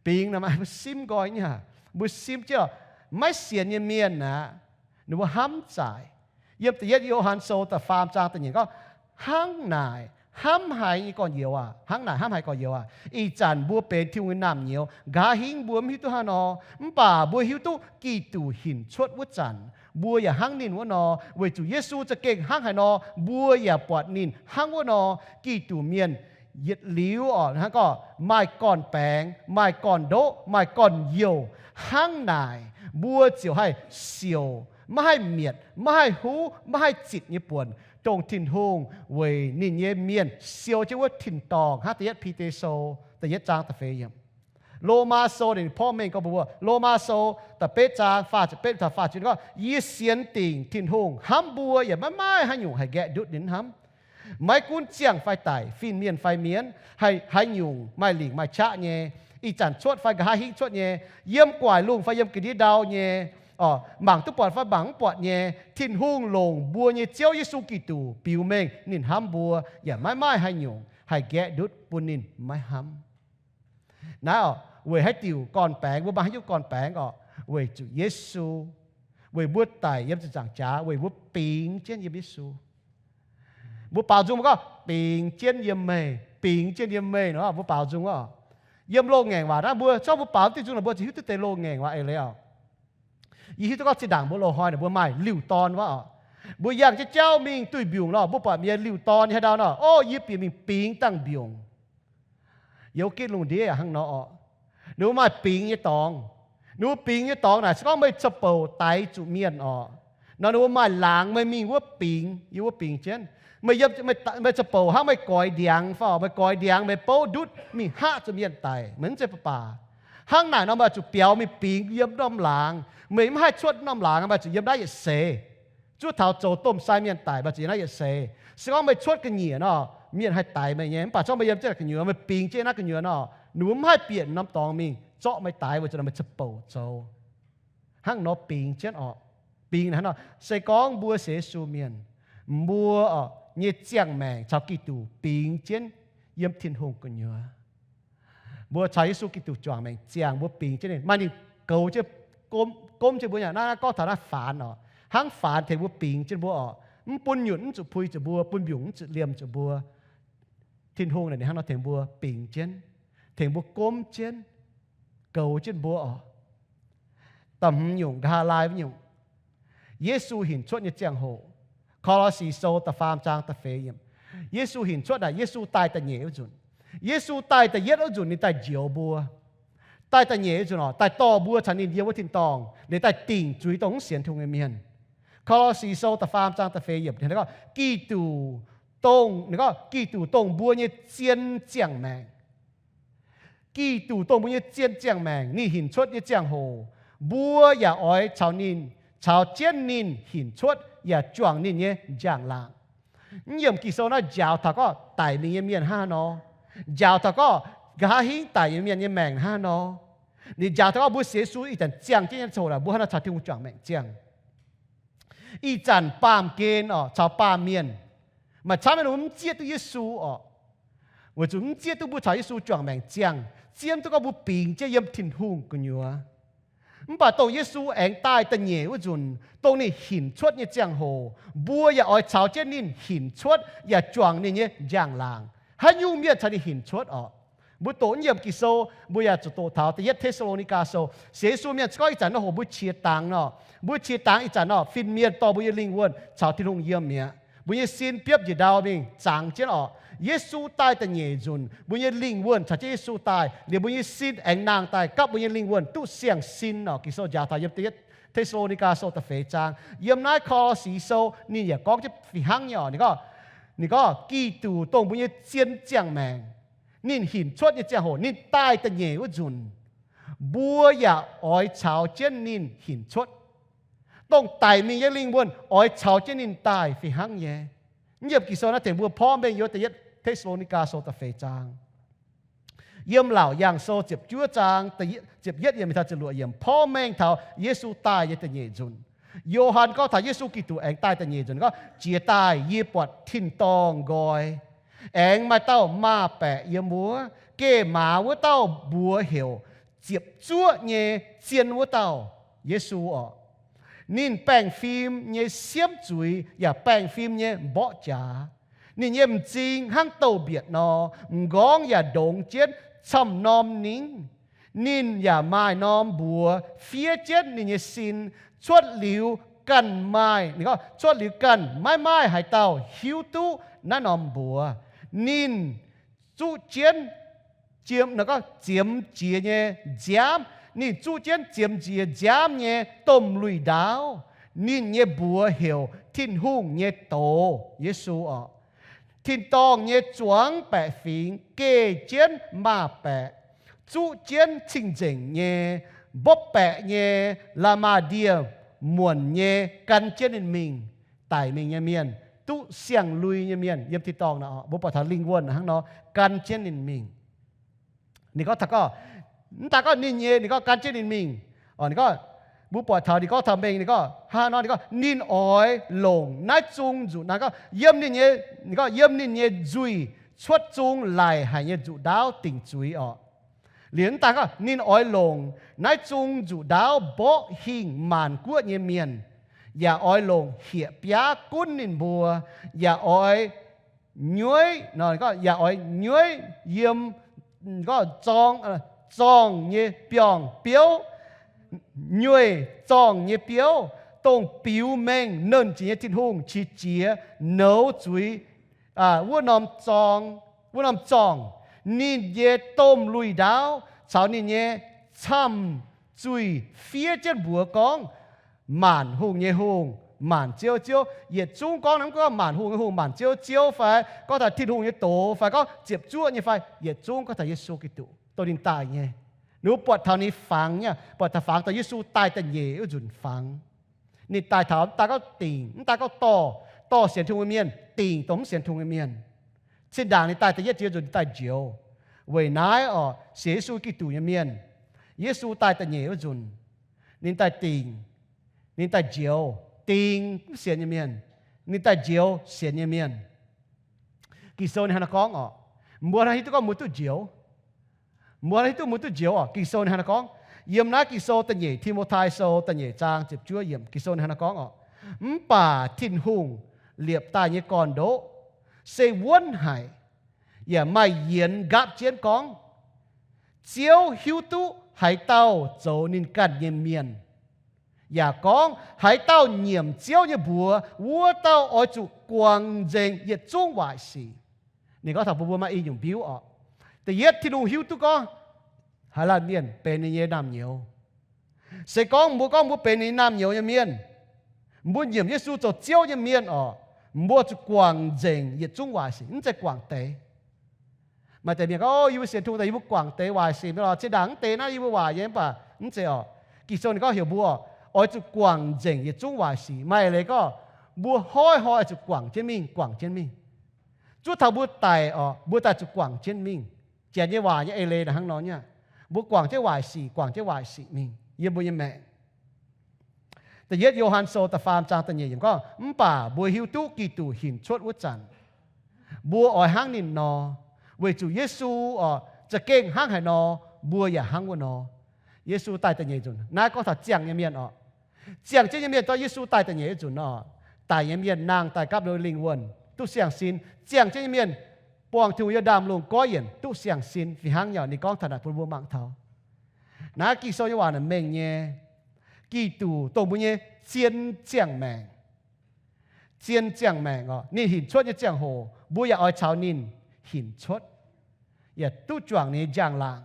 Bingx nor maaih mbuo simv nqoi nyei aqv. Mbuo simv jienv oc, maiv sienx nyei mienh aqv, ninh mbuo hnamv zaaic. Yiem da'yietv Yo^han Sou da'faam zaang da'nyeic gorngv, hnangv naaic hnamv haiz nyei gorn-youz aac, hnangv naaic hnamv haiz gorn-youz aac, ih zanc mbuo benx Tin-Hungh nyei naamh nyouz. Nqa'haav hingv mbuo mv hiuv duqv hnangv nor, mv baac mbuo hiuv duqv Giduc hinc cuotv wuov zanc, mbuo yaac hnangv ninh wuov nor. Weic zuqc Yesu za'gengh hnangv haaix nor, mbuo yaac buatc ninh hnangv wuov nor. Giduc mienh yietc liuz oc, hnangv gorngv maaih gorn-baengx, maaih gorn-ndoqv, maaih gorn-youh. Hnangv naaic mbuo ziouc haih siouc, maiv haih mietc, maiv haih huv, maiv haih zitc nyei buonc, dongh Tin-Hungh weic ninh nyei mienh siou jienv wuov tin-dorngh. Hnangv da'yietv Bide Sou da'yietv zaang da'feix yiemc. Lomaa Sou ninh porv mengh gorngv mbuox mbuo, Lomaa Sou da'betv zaang faah ziepc betv taux faah ziepc gorngv, yie sienx dingc Tin-Hungh hnamv mbuo yaac maiv maaih haaix nyungc haih nqaeqv ndutv ninh hnamv. Maiv gunv ziangh fai daic, fin-mienh fai mienv, haaix nyungc maaih lingc maaih qaqv nyei, ih zanc cuotv fai nqa'haav hingv cuotv nyei, yiem gu'nguaaic lungh fai yiem ga'ndiev ndau nyei, oc, mangc duqv buatc fai mangc mv buatc nyei, Tin-Hungh longc mbuo nyei Ziouv Yesu Giduc biux mengh ninh hnamv mbuo yaac maiv maaih haaix nyungc haih nqaeqv ndutv bun ninh maiv hnamv. Naaiv oc, weic haaix diuc gorn-baengx, mbuo maaih haaix nyungc gorn-baengx oc? Weic zuqc Yesu. Weic mbuo daic yiem ziepc nzaangc jaax weic mbuo bingx jienv yiem Yesu. Mbuo baaux nzung mbuo gorngv, bingx jienv yiem meih, bingx jienv yiem meih nor, mbuo baaux nzung oc. Yiem loz-ngaengc waac naaiv mbuo, zorqv mbuo baaux diuh nzung naaic mbuo ziouc hiuv duqv deix loz-ngaengc waac eix leiz oc. Yie hiuv duqv gorngv zinh ndaangc mbuo loz-hnoi naaic mbuo maaih liuh dorn wuov oc. Mbuo yangh jienv jauv mingh duih mbiungc nor, mbuo buatc mienh liuh dorn nyei haaix ndau nor, o, yie bieqc mingh bingx dangh mbiungc. Yiem gitv lungh ndiev yaac hnangv nor oc. Ninh mbuo maaih bingx nyei dorngx. Ninh mbuo bingx nyei dorngx naaic se gorngv meih ca'bouc daix zuqc mienh oc, nor ninh mbuo maaih laangz meih mingh wuov bingx, yiem wuov bingx jienv. Meih, meih ca'bouc hnangv meih goix ndiangx fai, meih goix ndiangx meih bouv ndutv mingh haqv zuqc mienh daic, meih mv zeiz baac baac. Hnangv naaic nor meih zuqc biaux mingh bingx yiem norm laangz. Meih mv haih cuotv norm laangz, meih zuqc yiem naaiv yietc seix. Zuov taux zoux domh sai mienh daic, meih zuqc yiem naaiv yietc seix. Se gorngv meih cuotv ga'nyiec nor, mienh haih daix meih nyei. Mv baac se gorngv meih yiem jienv gu'nyuoz, meih bingx jienv naaiv gu'nyuoz nor, ninh mbuo mv haih bieqc norm dorngx mingh zorqv meih daix weic zuqc nor meih ca'bouc zoux. Hnangv nor bingx jienv oc. Bingx hnangv nor, se gorngv mbuo sienx Yesu mienh, mbuo oc nyei ziangh maengc caux Giduc bingx jienv yiem Tin-Hungh gu'nyuoz. Mbuo caux Yesu Giduc juangc maengc ziangh, mbuo bingx jienv ninh, maaih ninh goux jienv, gomv jienv mbuo nyei, naaiv gorngv taux naaiv faanx oc. Hnangv faanx tengx mbuo bingx jienv mbuo oc. Mv bun nyunc mv zuqc puix zuqc mbuo, bun mbiungc mv zuqc liemh zuqc mbuo. Tin-Hungh naaic ninh hnangv nor tengx mbuo bingx jienv, tengx mbuo gomv jienv, goux jienv mbuo oc. Da'hmz nyungc, nqa'haav laai wuov nyungc, Yesu hinc cuotv nyei ziangh hoc. Ko^lo^si Sou da'faam zaang da'feix yiemc. Yesu hinc cuotv naaic, Yesu daaih da'nyeic wuov nzunc. Yesu daaih da'yietv wuov nzunc ninh daaih njoux mbuo. Daaih da'nyeic wuov nzunc oc, daaih dorh mbuo caux ninh yiem wuov tin-dorngh, liuz daaih dingc zuiz dongh mv sienx Tin-Hungh nyei mienh. Ko^lo^si Sou da'faam zaang da'feix yiemc, ninh gorngv, Giduc dongh, ninh gorngv, Giduc dongh mbuo nyei zien ziangh maengc. Giduc dongh mbuo nyei zien ziangh maengc, ninh hinc cuotv nyei ziangh hoc, mbuo yaac oix caux ninh, caux jienv ninh hinc cuotv yaac juangc ninh nyei njang-laangc. Mv yiemc Ging-Sou naaiv njaaux taux gorngv daic mingh nyei mienh hnangv haaix nor, njaaux taux gorngv nqa'haav hingv daic nyei mienh nyei maengc hnangv haaix nor. Ninh njaaux taux gorngv mbuo sienx Yesu ih zanc ziangh jienv nyei ziangh hoc naaic, mbuo hnangv haaix nor caux Tin-Hungh juangc maengc ziangh. Ih zanc baamh gen oc, caux baamh mienh maaih camv nyei, ninh mbuo mv zieqv duqv Yesu oc. Weic zuqc mv zieqv duqv mbuo caux Yesu juangc maengc ziangh, zieqv duqv gorngv mbuo bingx jienv yiem Tin-Hungh gu'nyuoz. Mv baac dongh Yesu aengx daaih da'nyeic wuov nzunc, dongh ninh hinc cuotv nyei ziangh hoc, mbuo yaac oix caux jienv ninh hinc cuotv yaac juangc ninh nyei njang-laangc. Haaix nyungc mienh caux ninh hinc cuotv oc? Mbuo doqc mv yiemc Ging-Sou, mbuo yaac zuqc doqc taux da'yietv Te^saa^lo^ni^gaa Sou. Sienx Yesu mienh se gorngv ih zanc nor hoc mbuo qiex dangx nor, mbuo qiex dangx ih zanc nor, fin-mienh dorh mbuo nyei lingh wuonh caux Tin-Hungh yiem mi'aqv. Mbuo nyei sin biopv njiec ndau mingh zangx jienv oc. Yesu daaih da'nyeic nzunc, mbuo nyei lingh wuonh caux jienv Yesu daaih, liuz mbuo nyei sin aengx nangh daaih gapv mbuo nyei lingh wuonh duqv siang-sin oc. Ging-Sou njaaux taux yiem da'yietv Te^saa^lo^ni^gaa Sou da'feix zaang. Yiem naaiv Ko^lo^si Sou ninh yaac gorngv jienv fih hnangv nyei oc. Ninh gorngv, ninh gorngv Giduc dongh mbuo nyei zien ziangh maengc, ninh hinc cuotv nyei ziangh hoc, ninh daaih da'nyeic wuov nzunc, mbuo yaac oix caux jienv ninh hinc cuotv. Dongh daic mingh nyei lingh wuonh oix caux jienv ninh daaih fih hnangv nyei. Mv yiemc Ging-Sou naaiv tengx mbuo porv mengh yiem da'yietv Te^saa^lo^ni^gaa Sou da'feix zaang. Yiem Laauc Yaangh Sou ziepc juov zaang, ziepc yietv yiemc mingh taux ziepc luoqc yiemc porv mengh taux Yesu daaih nyei da'nyeic nzunc. Yo^han gorngv taux Yesu Giduc aengx daaih da'nyeic nzunc gorngv, Jiex daaih yie buatc tin-dorngh nqoi, aengx maaih dauh maaz-baeqc yiem wuov. Geh maaz wuov dauh mbuox heuc Ziepc Zuoqv nyei Zien wuov dauh, Yesu oc. Ninh baengh fim nyei siemv zuiz yaac baengh fim nyei mborqv jaax. Ninh nyei m'zing hnangv douz-mbietc nor, m'nqorngv yaac ndongx jienv camv-norm ningv. Ninh yaac maaih norm mbuox fiev jienv ninh nyei sin. Cuotv liuz ganh maaih, ninh gorngv, cuotv liuz ganh maiv maaih haaix dauh hiuv duqv naaiv norm mbuox. Ninh zuqv jienv, ziemx, ninh gorngv ziemx jiex nyei nziaamv. Ninh zuqv jienv ziemx jiex nziaamv nyei domh lui-ndaauv. Ninh nyei mbuox heuc Tin-Hungh nyei Doz, Yesu oc. Tin-dorngh nyei zuangx baeqc fingx geh jienv maaz-baeqc, zuqv jienv cing-nzengc nyei, mbopv baeqc nyei, la'maah ndie-muonc nyei gan jienv ninh mingh. Daic mingh nyei mienh, duqv siang-lui nyei mienh yiem tin-dorngh nor, mbuo buatc taux lingh wuonh hnangv nor gan jienv ninh mingh. Ninh gorngv taux gorngv, mv daaih gorngv ninh nyei, ninh gorngv gan jienv ninh mingh. Ninh gorngv, mbuo buatc taux ninh gorngv taux mengh, ninh gorngv hnangv nor, ninh gorngv ninh oix longc naaiv zung nzuqc, naaiv gorngv yiem ninh nyei, ninh gorngv yiem ninh nyei nzuih cuotv zung laic haic nyei nzuqc ndaauv dingc zuiz oc. Liuz mv daaih gorngv ninh oix longc naaiv zung nzuqc ndaauv mborqv hingh maanc guoqv nyei mienh, yaac oix longc hieh biaav gunv ninh mbuo, yaac oix nyueiv, yaac oix nyueiv yiem zorng, zorngh nyei biorngh biouv, nyueic zorngh nyei biouv, dongh biux mengh nernh jiex nyei Tin-Hungh qiex jiez nouz zuiz wuov norm zorng, wuov norm zorngh. Ninh nyei domh lui-ndaauv caux ninh nyei camh zuih fiev jienv mbuox gorngv, Maanc hungh nyei Hungh, maanc ziouv nyei Ziouv. Yietc zungv gorngv naaiv, gorngv maanc hungh nyei Hungh, maanc ziouv nyei Ziouv fai gorngv taux Tin-Hungh nyei doz fai gorngv ziepc zuoqv nyei fai, yietc zungv gorngv taux Yesu Giduc, dongh ninh daaih nyei. Ninh mbuo buatc taux ninh fangx nyei, buatc taux fangx daaih, Yesu daaih da'nyeic wuov nzunc fangx. Ninh daaih taux mv daaih gorngv dingc, mv daaih gorngv dorh, dorh sienx Tin-Hungh nyei mienh, dingc dongh mv sienx Tin-Hungh nyei mienh. Cin-ndaangc ninh daaih da'yietv jiex nzunc ninh daaih njoux. Weic naaiv oc, sienx Yesu Giduc nyei mienh, Yesu daaih da'nyeic wuov nzunc, ninh daaih dingc, ninh daaih njoux, dingc mv sienx nyei mienh, ninh daaih njoux sienx nyei mienh. Ging-Sou ninh hnangv naaiv gorngv oc, mbuo hnangv hiuv duqv gorngv mbuo duqv njoux. Mbuo hnangv hiuv duqv mbuo duqv njoux oc. Ging-Sou ninh hnangv naaiv gorngv, yiem naaiv Ging-Sou da'nyeic, Ti^mo^tai Sou da'nyeic zaang ziepc juov yiemc, Ging-Sou ninh hnangv naaiv gorngv oc, mv baac Tin-Hungh liepc daaih nyei gorn-ndoqv se wuonv haic, yaac maaih yienx nqaapv jienv gorngv, Ziouv hiuv duqv haaix dauh zoux ninh ganh nyei mienh, yaac gorngv, Haaix dauh nyiemc Ziouv nyei mbuox, wuov dauh oix zuqc guangc nzengc yietc zungv waaic sic. Ninh gorngv taux bun mbuo maaih i nyungc mbiuv oc. Da'yietv, Tin-Hungh hiuv duqv gorngv haaix laanh mienh benx ninh nyei naamh nyouz. Se gorngv mbuo gorngv mbuo benx ninh nyei naamh nyouz nyei mienh, mbuo nyiemc Yesu zoux Ziouv nyei mienh oc, mbuo zuqc guangc nzengc yietc zungv waaic sic, mv zeiz guangc deix. Maaih deix mienh gorngv, Yie mbuo sienx Tin-Hungh daaih yie mbuo guangc deix waaic sic mi'aqv lorqc, zinh ndaangc mv deix naaiv yie mbuo waaic nyei, mv baac mv zeiz oc. Ging-Sou ninh gorngv heuc mbuo oix zuqc guangc nzengc yietc zungv waaic sic. Maaih leiz gorngv mbuo hnoi-hnoi oix zuqc guangc jienv mingh, guangc jienv mingh. Zuov taux mbuo daic oc, mbuo daaih zuqc guangc jienv mingh. Janx nyei waac nyei eix leiz naaic hnangv nor nyei aqv. Mbuo guangc jienv waaic sic, guangc jienv waaic sic mingh yiem mbuo nyei maengc. Da'yietv Yo^han Sou da'faam zaang da'nyeic yiemc gorngv, Mv baac mbuo hiuv duqv Giduc hinc cuotv wuov zanc, mbuo oix hnangv ninh nor, weic zuqc Yesu oc, za'gengh hnangv haaix nor, mbuo yaac hnangv wuov nor. Yesu daaih da'nyeic nzunc, naaiv gorngv taux ziangh nyei mienh oc. Ziangh jienv nyei mienh, dorh Yesu daaih da'nyeic wuov nzunc nor, daic nyei mienh nangh daaih gapv nor lingh wuonh duqv siang-sin. Ziangh jienv nyei mienh buangh Tin-Hungh yiem ndaamv-lungh goiv yienc duqv siang-sin fih hnangv nyei. Ninh gorngv taux naaic bun mbuo mangc taux. Naaiv Ging-Sou nyei waac naaic mengh nyei. Giduc dongh mbuo nyei zien ziangh maengc. Zien ziangh maengc oc. Ninh hinc cuotv nyei ziangh hoc mbuo yaac oix caux ninh hinc cuotv, yaac duqv juangc ninh nyei njang-laangc.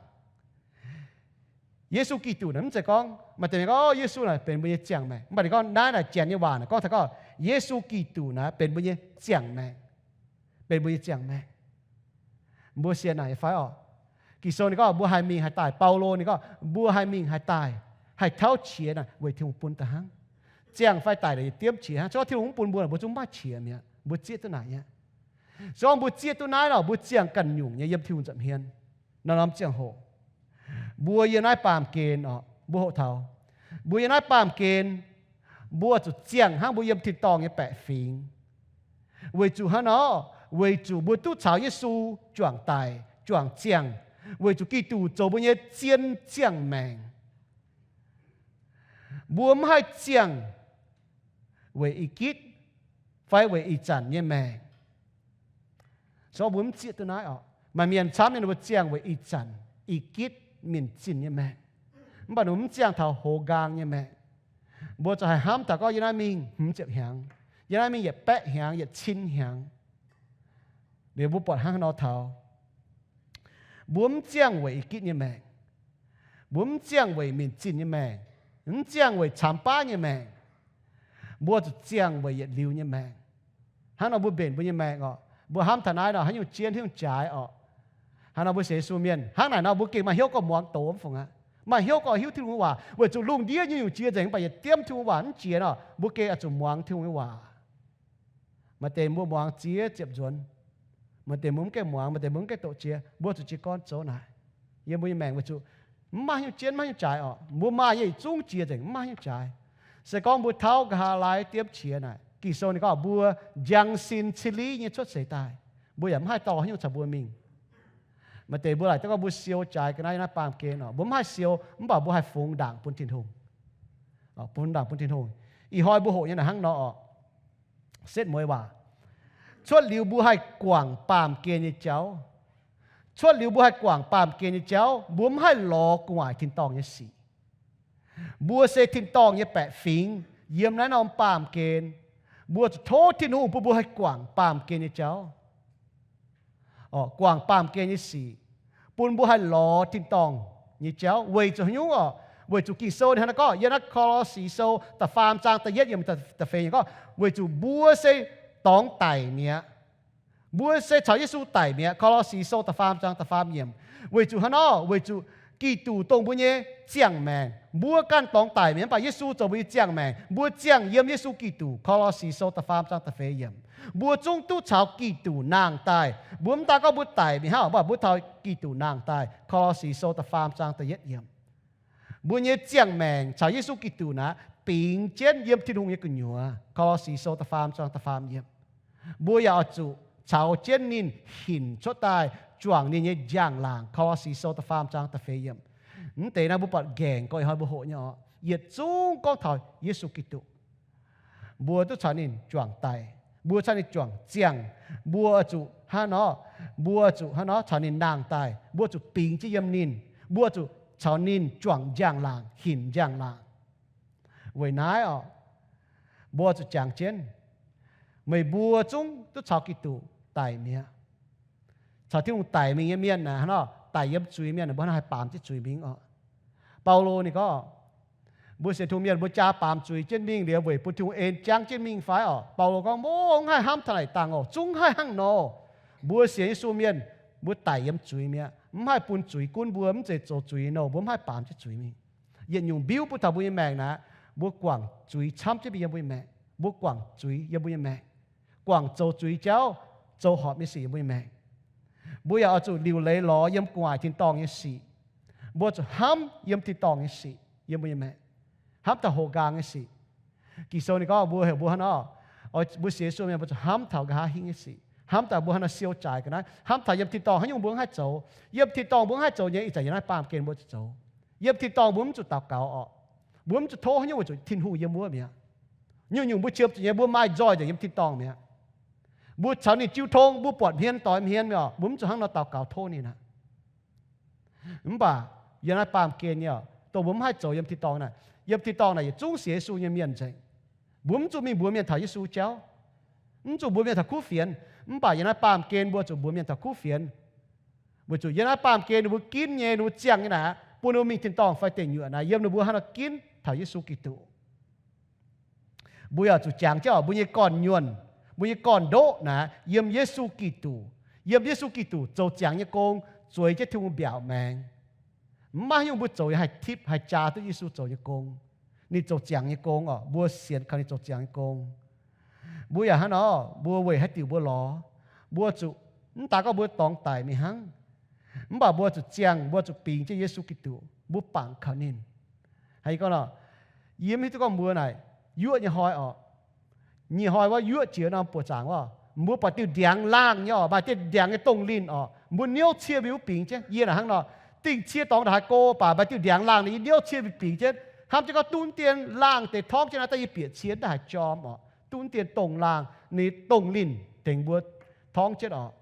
Yesu Giduc naaic mv zeiz gorngv maaih deix mienh gorngv, Yesu naaic benx mbuo nyei ziangh maengc. Mv baac ninh gorngv naaiv naaic janx nyei waac naaic gorngv taux gorngv Yesu Giduc naaic benx mbuo nyei ziangh maengc. Benx mbuo nyei ziangh maengc. Mbuo sienx naaic nyei fai oc? Ging-Sou ninh gorngv mbuo haih mingh haih daaih. Baulo ninh gorngv mbuo haih mingh haih daaih, haih tauv qiex naaic weic Tin-Hungh bun daaih hnangv. Ziangh fai daic naaic yietc diemv qiex hnangv. Se gorngv Tin-Hungh mv bun mbuo, mbuo zungv mv maaih qiex mi'aqv. Mbuo zieqv duqv naaic nyei aqv. Se gorngv mbuo zieqv duqv naaiv nor, mbuo ziangh ganh nyungc nyei yiem Tin-Hungh nza'hmien norm-norm ziangh hoc. Mbuo yiem naaiv baamh gen oc, mbuo hoqc taux, mbuo yiem naaiv baamh gen, mbuo zuqc ziangh hnangv mbuo yiem tin-dorngh nyei baeqc fingx. Weic zuqc hnangv nor, weic zuqc mbuo duqv caux Yesu juangc daic, juangc ziangh, weic zuqc Giduc zoux mbuo nyei zien ziangh maengc. Mbuo mv haih ziangh weic ih gitv fai weic ih zanc nyei maengc. Se gorngv mbuo mv zieqv duqv naaiv oc, maaih mienh camv nyei ninh mbuo ziangh weic ih zanc, ih gitv, minc zinh nyei maengc. Mv baac ninh mbuo mv ziangh taux hoz nqaang nyei maengc. Mbuo ziouc haih hnamv taux gorngv yiem naaiv mingh hmz ziepc hnyangx, yiem naaiv mingh yietc baeqv hnyangx, yietc cin hnyangx. Liuz mbuo buatc hnangv haaix nor taux, mbuo mv ziangh weic ih gitv nyei maengc. Mbuo mv ziangh weic minc zinh nyei maengc, mv ziangh weic camx baav nyei maengc. Mbuo zuqc ziangh weic yietc liuz nyei maengc. Hnangv nor mbuo mbenc mbuo nyei maengc oc, mbuo hnamv taux naaiv nor haaix nyungc jien, haaix nyungc jaaix oc. Hnangv nor mbuo sienx Yesu mienh hnangv naaic nor, mbuo gengh maaih hnyouv gorngv muangx doz mv fungc aqv. Maaih hnyouv gorngv hiuv Tin-Hungh nyei waac, weic zuqc lungh ndiev nyungc-nyungc jiex nzengc, mv baac yietc diemv Tin-Hungh waac mv jiex nor, mbuo gengh oix zuqc muangx Tin-Hungh nyei waac. Maaih deix mbuo muangx ziex ziepc nzuonx, maaih deix mbuo mv gaengh muangx, maaih deix mbuo mv gaengh doqc jiex, mbuo zuqc jiez gorn zoux naaic. Yiem mbuo nyei maengc weic zuqc mv maaih haaix nyungc jien, mv maaih haaix nyungc jaaix oc. Mbuo maaih nyei yietc zungv jiex nzengc, mv maaih haaix nyungc jaaix. Se gorngv mbuo tauv nqa'haav laai diemv qiex naaic, Ging-Sou ninh gorngv mbuo njang sin cili nyei cuotv seix daaih, mbuo yaac mv haih dorh haaix nyungc caux mbuo mingh. Maaih deix mbuo laaic duqv gorngv mbuo siou jaaix ga'naaiv yiem naaiv baamh gen oc. Mbuo mv haih siou, mv baac mbuo haih fungx ndaangc bun Tin-Hungh. Fungx ndaangc bun Tin-Hungh. Ih hnoi mbuo hoqc nyei naaic hnangv nor oc. Setv mueiz waac, cuotv liuz mbuo haih guangc baamh gen nyei jauv. Cuotv liuz mbuo haih guangc baamh gen nyei jauv, mbuo mv haih lorz gu'nguaaic tin-dorngh nyei sic. Mbuo se tin-dorngh nyei baeqc fingx yiem naaiv norm baamh gen. Mbuo zuqc tov Tin-Hungh bun mbuo haih guangc baamh gen nyei jauv, guangc baamh gen nyei sic, bun mbuo haih lorz tin-dorngh nyei jauv. Weic zuqc haaix nyungc orqc? Weic zuqc Ging-Sou ninh hnangv naaiv gorngv, yiem naaiv Ko^lo^si Sou da'faam zaang da'yietv yiemc da'feix yiemc gorngv, weic zuqc mbuo se dorngx daic mi'aqv. Mbuo se caux Yesu daic mi'aqv. Ko^lo^si Sou da'faam zaang da'faam yiemc. Weic zuqc haaix nor? Weic zuqc Giduc dongh mbuo nyei ziangh maengc. Mbuo ganh dorngx daic mi'aqv, mv baac Yesu zoux mbuo nyei ziangh maengc. Mbuo ziangh yiem Yesu Giduc. Ko^lo^si Sou da'faam zaang da'feix yiemc. Mbuo zungv duqv caux Giduc nangh daaih. Mbuo mv daaih gorngv mbuo daic mi'aqv hnangv, mv baac mbuo taux Giduc nangh daaih. Ko^lo^si Sou da'faam zaang da'yietv yiemc. Mbuo nyei ziangh maengc caux Yesu Giduc naaic bingx jienv yiem Tin-Hungh nyei gu'nyuoz. Ko^lo^si Sou da'faam zaang da'faam yiemc. Mbuo yaac oix zuqc caux jienv ninh hinc cuotv daaih juangc ninh nyei njang-laangc. Ko^lo^si Sou da'faam zaang da'feix yiemc. Mv deix naaiv mbuo buatc nqaengc gorx ih hnoi mbuo hoqc nyei orqc, yietc zungv gorngv taux Yesu Giduc. Mbuo duqv caux ninh juangc daic, mbuo caux ninh juangc ziangh. Mbuo zuqc hnangv nor, mbuo zuqc hnangv nor caux ninh nangh daaih. Mbuo zuqc bingx jienv yiem ninh. Mbuo zuqc caux ninh juangc njang-laangc, hinc njang-laangc. Weic naaiv orqc, mbuo zuqc jangx jienv, meih mbuo zungv duqv caux Giduc daic mi'aqv. Caux Tin-Hungh daic mingh nyei mienh naaic, hnangv nor daic yiem zuiz mienh, mbuo hnangv nor haih baamz jienv zuiz mingh orqc. Baulo ninh gorngv, mbuo sienx Tin-Hungh mienh mbuo jaa baamz zuiz jienv mingh liuz weic bun Tin-Hungh en jangv jienv mingh fai orqc? Baulo gorngv, mv haih hnamv taux naaic dangh orqc, zungv haih hnangv nor. Mbuo sienx Yesu mienh, mbuo daic yiem zuiz mi'aqv. Mv haih bun zuiz gunv mbuo, mv zeiz zoux zuiz nouh, mbuo mv haih baamz jienv zuiz mingh. Yietc nyungc mbiuv bun taux mbuo nyei maengc naaic, mbuo guangc zuiz camv jienv mingh yiem mbuo nyei maengc. Mbuo guangc zuiz yiem mbuo nyei maengc, guangc zoux zuiz jauv, zoux horpc nyei sic yiem mbuo nyei maengc. Mbuo yaac oix zuqc liuc leiz lorz yiem gu'nguaaic tin-dorngh nyei sic. Mbuo zuqc hnamv yiem tin-dorngh nyei sic yiem mbuo nyei maengc, hnamv taux hoqc nqaang nyei sic. Ging-Sou ninh gorngv mbuo heuc mbuo hnangv nor, mbuo sienx Yesu mienh mbuo zuqc hnamv taux nqa'haav hingv nyei sic, hnamv taux mbuo hnangv nor siou jaaix ga'naaiv, hnamv taux yiem tin-dorngh haaix nyungc mbuo mv haih zoux. Yiem tin-dorngh mbuo mv haih zoux nyei, ih zanc yiem naaiv baamh gen mbuo zuqc zoux. Yiem tin-dorngh mbuo mv zuqc daux gaux orqc. Mbuo mv zuqc tov haaix nyungc weic zuqc Tin-Hungh yiem wuov mi'aqv. Nyungc-nyungc mbuo ziepc zuqc nyei, mbuo maaih nzoih nzengc yiem tin-dorngh mi'aqv. Mbuo caux ninh jiu tong, mbuo buatc hmien doix hmien mi'aqv, mbuo mv zuqc hnangv nor daux gaux tov ninh aqv. Mv baac yiem naaiv baamh gen nyei orqc, dongh mbuo mv haih zoux yiem tin-dorngh naaic. Yiem tin-dorngh naaic yietc zungv sienx Yesu nyei mienh nzengc. Mbuo mv zuqc mingh mbuox mienh taux Yesu jauv. Mv zuqc mbuox mienh taux kuv fienx. Mv baac yiem naaiv baamh gen mbuo zuqc mbuox mienh taux kuv fienx. Weic zuqc yiem naaiv baamh gen ninh mbuo ginv nyei, ninh mbuo ziangh nyei naaic, bun ninh mbuo mingh tin-dorngh fai deic nyuoqc naaic, yiem ninh mbuo hnangv nor ginv taux Yesu Giduc. Mbuo yaac zuqc jangx jienv orqc, mbuo nyei gorn-nyuonh, mbuo nyei gorn-ndoqv naaic, yiem Yesu Giduc, yiem Yesu Giduc zoux ziangx nyei gong, zueiz jienv Tin-Hungh mbiaauc maengx. Mv maaih haaix nyungc mbuo zoux haih tipv haih jaa duqv Yesu zoux nyei gong. Ninh zoux ziangx nyei gong orqc, mbuo sienx kaux ninh zoux ziangx nyei gong. Mbuo yaac hnangv nor, mbuo weic haaix diuc mbuo lorz, mbuo zuqc, mv daaih gorngv mbuo dorngx daic mingh hnangv, mv baac mbuo zuqc ziangh, mbuo zuqc bingx jienv Yesu Giduc, mbuo bangc kaux ninh. Haiz gorngv nor, yie mv hiuv duqv gorngv mbuo naaic yuoqv nyei hnoi orqc, nyei hnoi wuov yuoqv jiex norm buoqc zaangc wuov, mbuo buatc diuh ndiangx laangh nyei orqc, maaih diuh ndiangx nyei dongh linh orqc, mbuo niouv cie mingh wuov bingx jienv. Yie naaic hnangv nor, dingh cie dorngx ndongc haaix go baac maaih diuh ndiangx laangh, yie niouv cie mingh bingx jienv. Hnamv jienv gorngv duqv dien laangh deix torngv jienv naaiv daaih yie bieqc cie ndongc haaix jorm orqc, duqv dien dongh laangh, ninh dongh linh tengx mbuo torngv jienv orqc.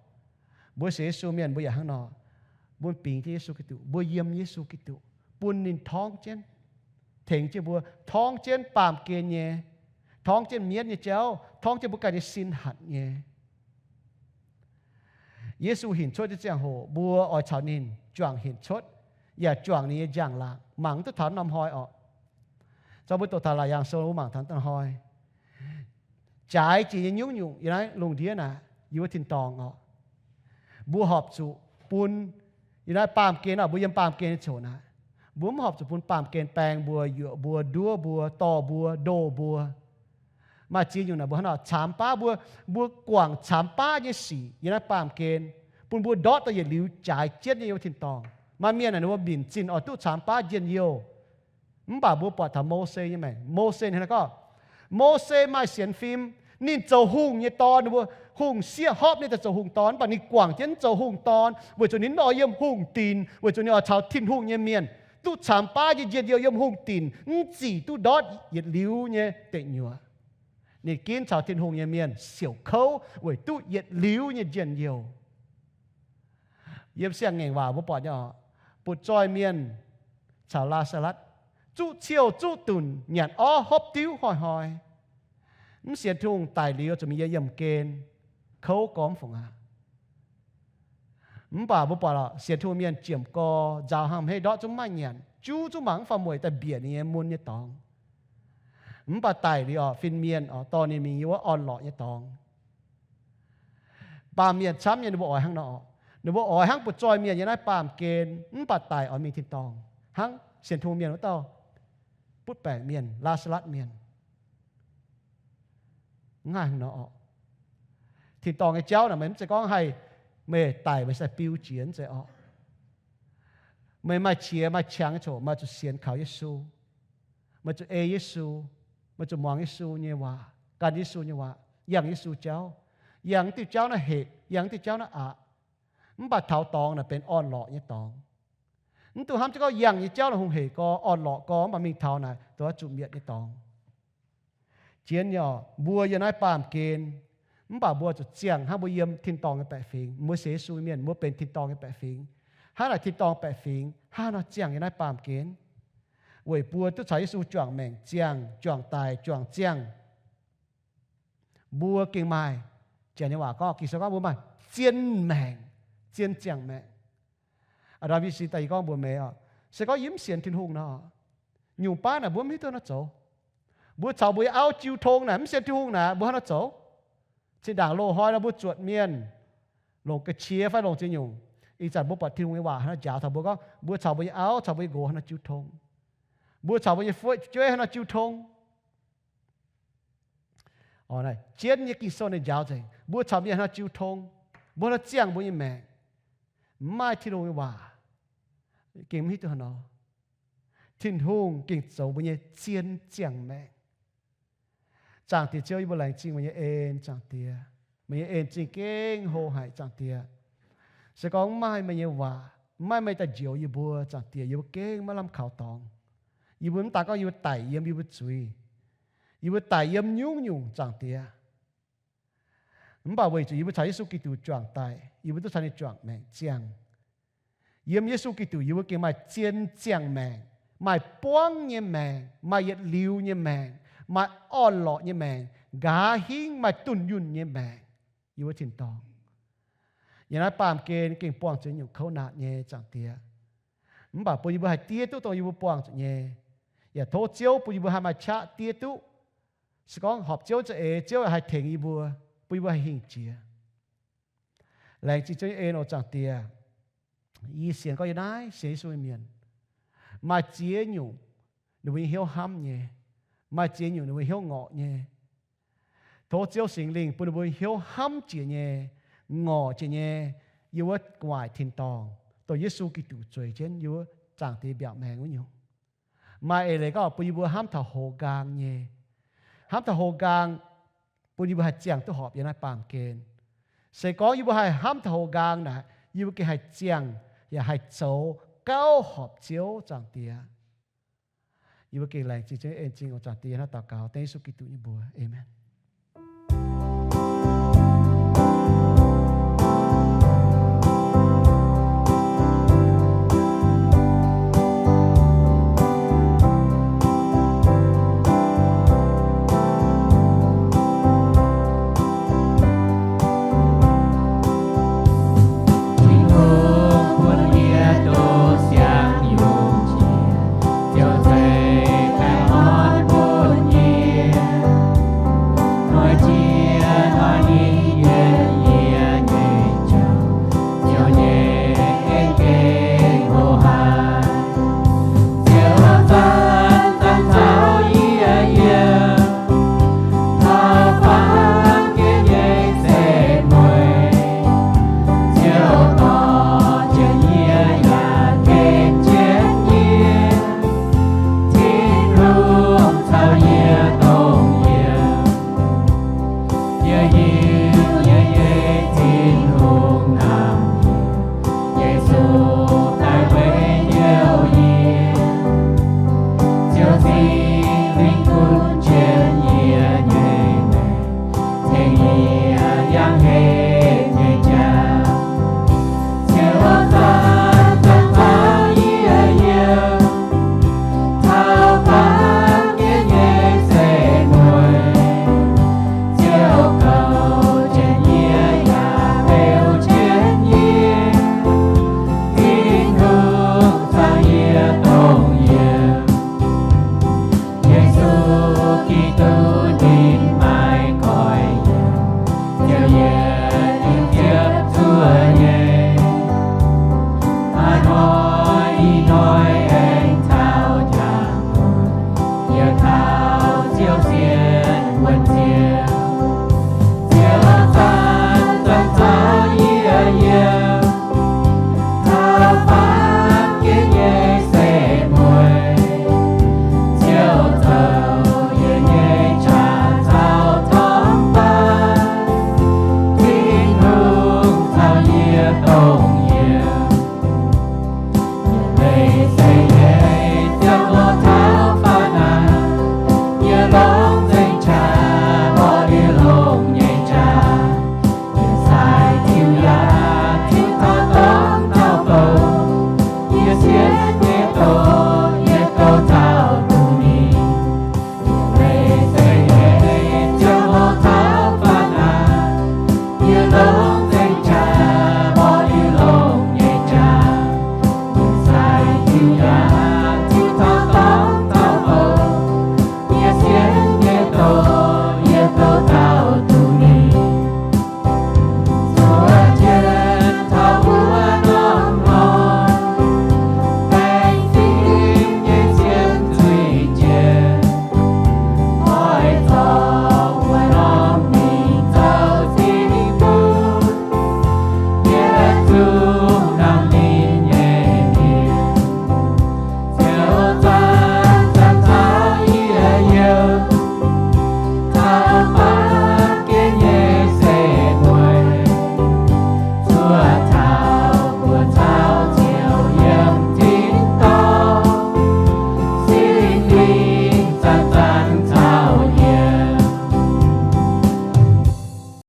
Mbuo sienx Yesu mienh mbuo yaac hnangv nor, mbuo bingx jienv Yesu Giduc, mbuo yiem Yesu Giduc, bun ninh torngv jienv, tengx jienv mbuo, torngv jienv baamh gen nyei, torngv jienv mienv nyei jauv, torngv jienv mbuo ganh nyei sin hatc nyei. Yesu hinc cuotv nyei ziangh hoc mbuo oix caux ninh juangc hinc cuotv, yaac juangc ninh nyei njang-laangc. Mangc duqv taux norm hnoi orqc, zorqv mbuo doqc taux Laauc Yaangh Sou mbuo mangc taux norm hnoi, jaaix jiex nyei nyungc-nyungc yiem naaiv lungh ndiev naaic, yiem wuov tin-dorngh orqc, mbuo horpc zuqc bun, yiem naaiv baamh gen orqc, mbuo yiem baamh gen nyei ziouc naaic, mbuo mv horpc zuqc bun baamh gen baeng mbuo, yuoqc mbuo, nduov mbuo, dorh mbuo, ndoh mbuo. Maaih ziex nyungc naaic mbuo hnangv nor camx baav mbuo, mbuo guangc camx baav nyei sic yiem naaiv baamh gen, bun mbuo ndortv daaih yietc liuz jaaix jienv nyei yiem wuov tin-dorngh. Maaih mienh naaic ninh mbuo minc zinh oix duqv camx baav njien-youh. Mv baac mbuo buatc taux Mose nyei maengc, Mose hnangv naaiv gorngv, Mose maaih sienx fim, ninh zoux hungh nyei dorn, ninh mbuo hungh sieqv hopv ninh daaih zoux hungh dorn, mv baac ninh guangc jienv mv zoux hungh dorn, weic zuqc ninh mv oix yiem hungh dinc, weic zuqc ninh oix caux Tin-Hungh nyei mienh duqv camx baav nyei njien-youh yiem hungh dinc, mv zic duqv ndortv yietc liuz nyei deic nyuoqc. Ninh ginv caux Tin-Hungh nyei mienh siouc kouv weic duqv yietc liuz nyei njien-youh. Yiem Siang-Ngaengc Waac mbuo buatc nyei orqc, butv-zoih mienh caux Laa^saa^latv, zuqv ciouh zuqv dunc, nyanc orv hopv diuv hnoi-hnoi. Mv sienx Tin-Hungh daic liuz zuqc mingh yiem yiemh gen, kouv gormx fungc aqv. Mv baac mbuo buatc lorqc, sienx Tin-Hungh mienh jiemc gorx nzaaux hnangv hmeiv ndortv zungv maiv nyanc, juv zungv mangc mv faaux mueic daaih mbiec ninh nyei mun nyei dorngx. Mv baac daic liuz orqc, fin-mienh orqc dorh ninh mingh yiem wuov orn-lorqc nyei dorngx. Baamh mienh camv nyei ninh mbuo oix hnangv nor orqc. Ninh mbuo oix hnangv butv-zoih mienh yiem naaiv baamh gen, mv baac daic oix mingh tin-dorngh, hnangv sienx Tin-Hungh mienh wuov dauh butv-baengc mienh, Laa^saa^latv Mienh. Mv haih hnangv nor orqc. Tin-dorngh nyei jauv naaic meih mv zeiz gorngv haih meih daic meih sai biu jiex, mv zeiz orqc. Meih maaih qiex maaih qangx nyei ziangh hoc meih zuqc sienx kaux Yesu. Meih zuqc ei Yesu. Meih zuqc muangx Yesu nyei waac, gan Yesu nyei waac, yangh Yesu jauv. Yangh diuh jauv naaiv hec, yangh diuh jauv naaiv aqc. Mv baac taux dorngx naaic benx orn-lorqc nyei dorngx. Mv dungx hnamv jienv gorngv yangh nyei jauv naaic hungh hec gorx, orn-lorqc gorx, mv baac mingh taux naaic dongh zuqc mietc nyei dorngx. Jienv nyei orqc, mbuo yiem naaiv baamh gen, mv baac mbuo zuqc ziangh hnangv mbuo yiem tin-dorngh nyei baeqc fingx. Mbuo sienx Yesu mienh, mbuo benx tin-dorngh nyei baeqc fingx. Hnangv naaic tin-dorngh baeqc fingx hnangv nor ziangh yiem naaiv baamh gen, weic mbuo duqv caux Yesu juangc maengc ziangh, juangc daic, juangc ziangh. Mbuo gengh maaih, janx nyei waac gorngv, Ging-Sou gorngv mbuo maaih zien maengc, zien ziangh maengc. Aa, da'nyeic se da'nyeic gorngv mbuox meih oc, se gorngv yie mv sienx Tin-Hungh nor, nyungc baav naaic mbuo mv hiuv duqv haaix nor zoux. Mbuo caux mbuo nyei auv jiu tong naaic, mv sienx Tin-Hungh naaic, mbuo haaix nor zoux? Zinh ndaangc loz-hnoi nor mbuo zuotc mienh, longc ga'qiex fai longc ziex nyungc, ih zanc mbuo buatc Tin-Hungh nyei waac haaix nor njaaux taux mbuo gorngv, mbuo caux mbuo nyei auv, caux mbuo nyei nqox haaix nor jiu tong, mbuo caux mbuo nyei fu'jueiv haaix nor jiu tong. Jienv nyei Ging-Sou ninh njaaux nzengc, mbuo caux mienh haaix nor jiu tong, mbuo haaix nor ziangh mbuo nyei maengc, mv maaih Tin-Hungh nyei waac, gengh mv hiuv duqv haaix nor. Tin-Hungh gengh zoux mbuo nyei zien ziangh maengc. Zaangc Diex Ziouv, yie mbuo laengz zingh meih nyei en, Zaangc Diex. Meih nyei en zingh gengh hlo haic, Zaangc Diex. Se gorngv mv maaih meih nyei waac, mv maaih meih daaih njoux yie mbuo, Zaangc Diex, yie mbuo gengh maiv lamh kaux dorngx. Yie mbuo mv daan gorngv yie mbuo daic yiem yie mbuo zuiz. Yie mbuo daic yiem nyungc-nyungc, Zaangc Diex. Mv baac weic zuqc yie mbuo caux Yesu Giduc juangc daic, yie mbuo duqv caux ninh juangc maengc ziangh. Yiem Yesu Giduc yie mbuo gengh maaih zien ziangh maengc, maaih buangv nyei maengc, maaih yietc liuz nyei maengc, maaih orn-lorqc nyei maengc, nqa'haav hingv maaih dunh yunh nyei maengc. Yie mbuo tin-dorngh yiem naaiv baamh gen gengh buangh zuqc nyungc kouv naanc nyei, Zaangc Diex. Mv baac bun yie mbuo haih diev duqv dongh yie mbuo buangh zuqc nyei, yaac tov Ziouv bun yie mbuo haih maaih qaqv diev duqv. Se gorngv horpc Ziouv za'eix, Ziouv yaac haih tengx yie mbuo, bun yie mbuo haih hingh jiex. Laengz zingh Ziouv nyei en oc, Zaangc Diex. Yie sienx gorngv yie naaiv sienx Yesu nyei mienh, maaih ziex nyungc ninh mbuo nyei hnyouv hnamv nyei, maaih ziex nyungc ninh mbuo hnyouv ngorc nyei. Tov Ziouv Singx Lingh bun ninh mbuo hnyouv hnamv jiex nyei, ngorc jiex nyei, yiem wuov gu'nguaaic tin-dorngh, dongh Yesu Giduc zueiz jienv yiem wuov Zaangc Diex mbiaauc maengx wuov nyungc. Maaih eix leiz gorngv bun yie mbuo hnamv taux hoz nqaang nyei, hnamv taux hoz nqaang, bun yie mbuo haih ziangh duqv horpc yiem naaiv baamh gen. Se gorngv yie mbuo haih hnamv taux hoz nqaang naaic, yie mbuo gengh haih ziangh yaac haih zoux gauh horpc Ziouv, Zaangc Diex. Yie mbuo gengh laengz zingh Ziouv nyei en zingh oc, Zaangc Diex. Yie hnamv daux gaux dengv Yesu Giduc nyei mbuox, aamen.